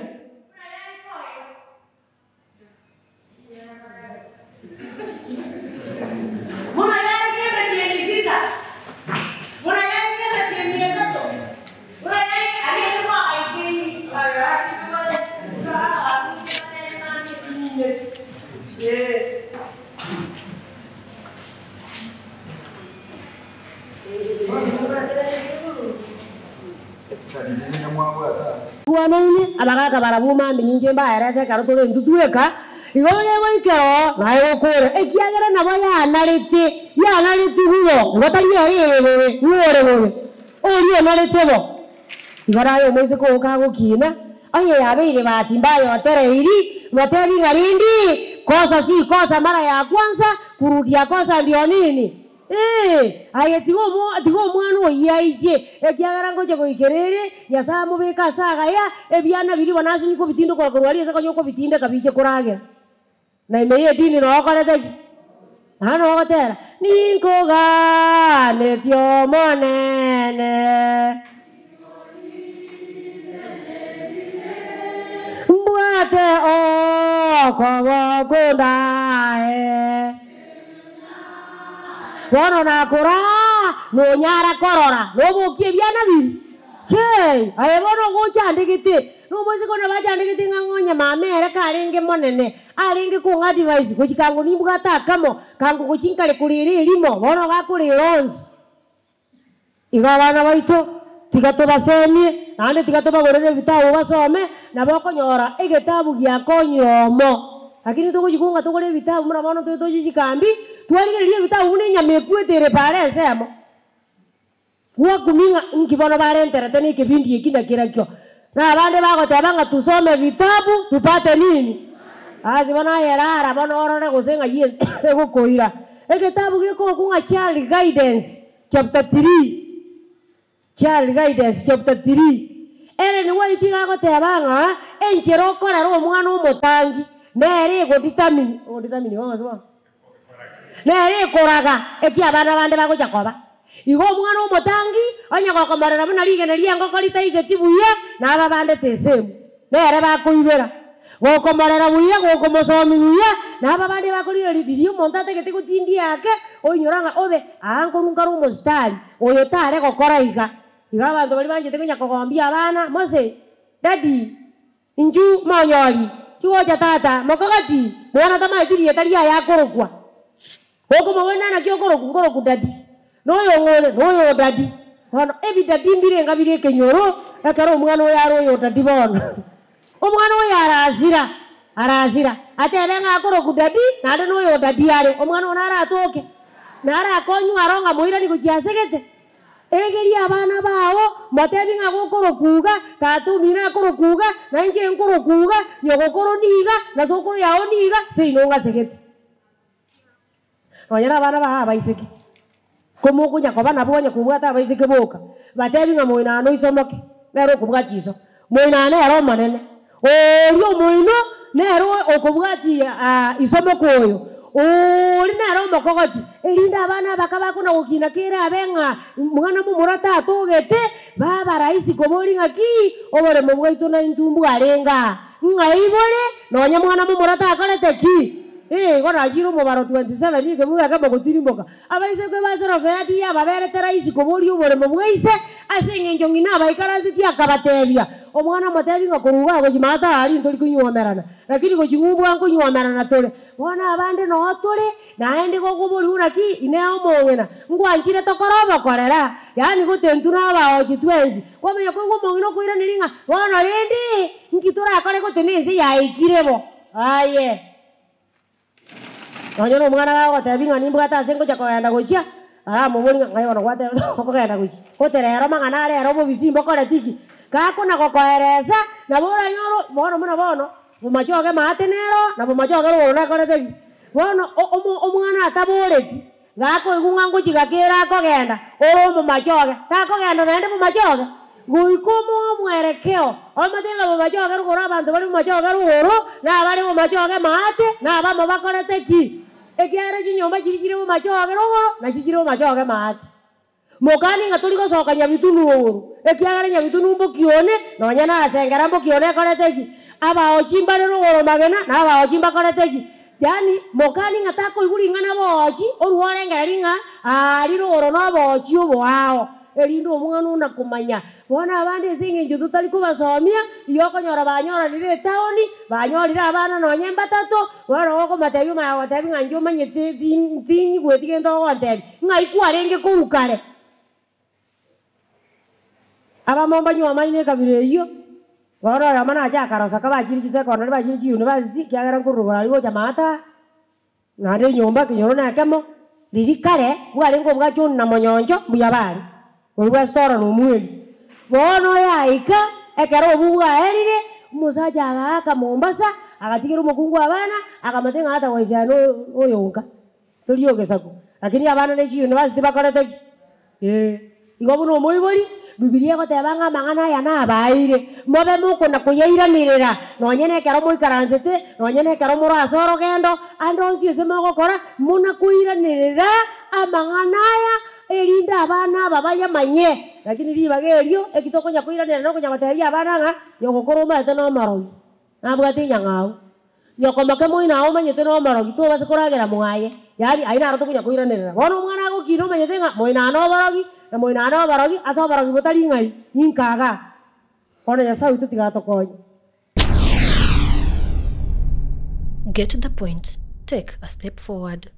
Buna yaika emetienyi sita, buna yaika emetienyi etato, buna yaika aria ase mwagaikeire. Bwanaine, abagaaka barabwo mambia ninche mbaerese ekero tore intwe tweka, igo negoikera oo naye gokora, ekiagera nabo yanarete, yanarete bubo, igo tari ere ere bobe, ng'o ore bobe? Oria onarete bo. Igo naye omoiseke oo kagokina, onye yabeire bahati mbaya otereiri, motebi ng'a rende kosa si kosa mara ya kwanza, kurudia kosa ndio nini? Ee, aye tiga omo tiga omwana oyio aiche, ekiagera ngocha goikera ere, Nyasae amobeke ase agaya, ebiana biria bono ase nikobitindokora korwa aria ase konya okobitindeka biche koragera. Na ime y'edini noo okorete ki? Naende noo ogotera, Ninkoganetie Omonene. Mbwate okoboko ndae. Bono nakora aa, nonyara korora, nobokie ebiana biria. Hei, aye bono ogochandegete, nomoiseke one bachandegete ng'a ng'onye mama ere karenge monene, arenge kong'a advice, gochia kango nimbwate akamo, kango gochia nkare korera erimo, bono gakorera onsi. Igo abana baito, tiga tobasemie. naende tiga tobagorere ebitabu basome, nabo okonyora egetabu giakonyire omo. Lakini togochia ng'a togore ebitabu buna bono toe tochie chikambi, twarigereria ebitabu buna enyama ekwete ere paara ensemo. Gwakumia ng'a inki bono barenterete na ekebindi eki na kerakio. Na abande bagoteba ng'a tusome vitabu tupate nini? Asi bono aye rara bono orore gose ng'ai ense egokoira. Egetabu gekorokwa ng'a Child Guidance chapter 3, Child Guidance chapter 3, Ellen White iga agoteba ng'a enchera okorera omwana omotangi nere egodetermine, ogodetermine igo gose bono? Nere ekoraga eki abana bande bagocha koba. Igo omwana omotangi onye gokomorera buna rigena ri'engoko ritaigeti buya, na aba bande tesemu, nere bakoibera. Gokomorera buya, gokomosomi buya, na aba bande bakorigereria riria omonto atagete gotindia ake, oinyora ng'a obe aa nkorwa nkare omositari, oyo tare gokora iga. Iga abanto baria banchete konya kogombia abana, mose, daddy, Inchu monyori, tigocha tata, mokogati, mwana tamaeti rieta riaye akorokwa. Gokomobona naki okorokwa, nkorokwa daddy, noyong'one, noyo daddy. Bono ebidaddy mbire enga bire ekenyoro, ekero omwana oyo are oyo daddy bono. Omwana oyo arasira, arasira, atebe ng'a akorokwa daddy, naende noyo daddy are, omwana oyo naratoke, narakonywe aro ng'a moirani gochia asegete. Egeria abana bao, motebie ng'a gokorokwa iga, tata omino akorokwa iga, na inche nkorokwa iga, nyogokoro niga, na sokoro yao niga, seino ng'asegete. Nonya nabana bao abaiseke, komokonya koba nabwo onye kobwate abaiseke boka, batebie ng'a moino ano isomoke, nere okobwatia iso, moino aa nere omonene, oria omoino nere okobwatia isomoke oyo, oria nere omokogoti, erinde abana abake bakona gokina kere abe ng'a mwana momura tatogete, baba rahisi koboria ng'aki oboremo bwaito naintwe mbwarenge aa, ng'ai bore nonya mwana momura takorete ki? Ee, igo nachire omobaro 27 ekebugu ekemo gotirimboka. Abaiseke ba Selofehadi yababerete rahisi koboria oboremo bwa ise, ase engencho ng'ina abaikaransetie akabatebia, Omwana omotebi ng'a korwa igaa gochia maate aa ntori konyuomerana, lakini gochia ng'umbu nkonyuomerana tore. Bono abande noo tore, naende gokoborigwa naki inee omong'ina, ngwanchire tokore obokorera? Yaani gose intwe nabaochi twensi. Kwamanya koigwa omong'ina okoiraneria ng'a bono rende nki torakore gose nense yaikire bo? Aye. Nonya nomwana gagotebia ng'a nimbwate ase ngochia kogenda gochia, aramoborie ng'a ng'ai bono gwateba okogenda gochia? Gote rero mang'ana are ero obobisi mbokoreti ki? Gakona gokoeresa, nabo oranyore bono buna bono, bomachoge maate nero, na bomachoge rogoro nakorete ki? Bono omwana ataboreti, Gakoigwa ng'a ngochia gakere akogenda, ore omomachoge, takogenda naende momachoge? Goika omoe omwerekeo, omotebie ng'a momachoge rogoro abanto bare momachoge rogoro, na abare momachoge maate, na abamo bakorete ki? Ekiagera chinyomba chiria chire momachoge rogoro, nachio chire momachoge maate. Mokanie ng'a tori gosoka nyabitunu rogoro, ekiagera nyabitunu mboki one, nonya nasengera mboki one ekorete ki? Abaochi mbare rogoro magena, na abaochi mbakorete ki? Yaani mokanie ng'a takoigwa ring'ana boochi, orue orengererie ng'a aria rogoro noboochi oboao, erinde omwana ona komanya. Bono abande ase eng'encho totari kobasomia, riria okonyora banyoranire etaoni, banyorire abana nonye mbatato, bono gokomotebia omanye agotebia ng'a inche omanyete tinyigweti gento ogontebia. Ng'ai kwarenge korwa kare? Abamo mbanywe amaino ekabira eyio, bono oyomo nache akarosa kabachire chisekondari bachire chiuniversity, ekiagera nkorwa rogoro aria gocha maata, naende enyomba ekenyoro nekemo, riria kare bwarenge obwa John na Monyoncho mbuya bare, oria bwa Sora na Omweri. Bono yaika, ekero obwo bwaerire, omosacha agaaka Mombasa, agatigera omokungu abana, akamotebia ng'a atagoichana noyonka. Tori ogesaku, lakini abana ne chiuniversity bakorete ki? Ee. Igo buna omoibori, Bibilia egoteba ng'a amang'ana aya nabaeire, mobe mokona koyairanerera, nonye nekero moikaransete, nonye nekero more ase orogendo, ande onsi ase mogokora, muna koiranerera amang'ana aya, erinde abana aba bayamanye. Lakini ribaga erio, eki tokonya koiranerera nokonya gotebia abana ng'a, nyogokoro omaete nomorogi, nabwate enyang'au. Nyoko moke moino aye omanyete nomorogi, tobase koragera mwaye. Yaani ayio naro tokonya koiranerera. Bono omwana agokina omanyete ng'a moino aa noborogi, na moino aa noborogi, ase oborogi botari ng'ai, ninka igaa. Bono Nyasae oito tiga atokonye. Get the point, take a step forward.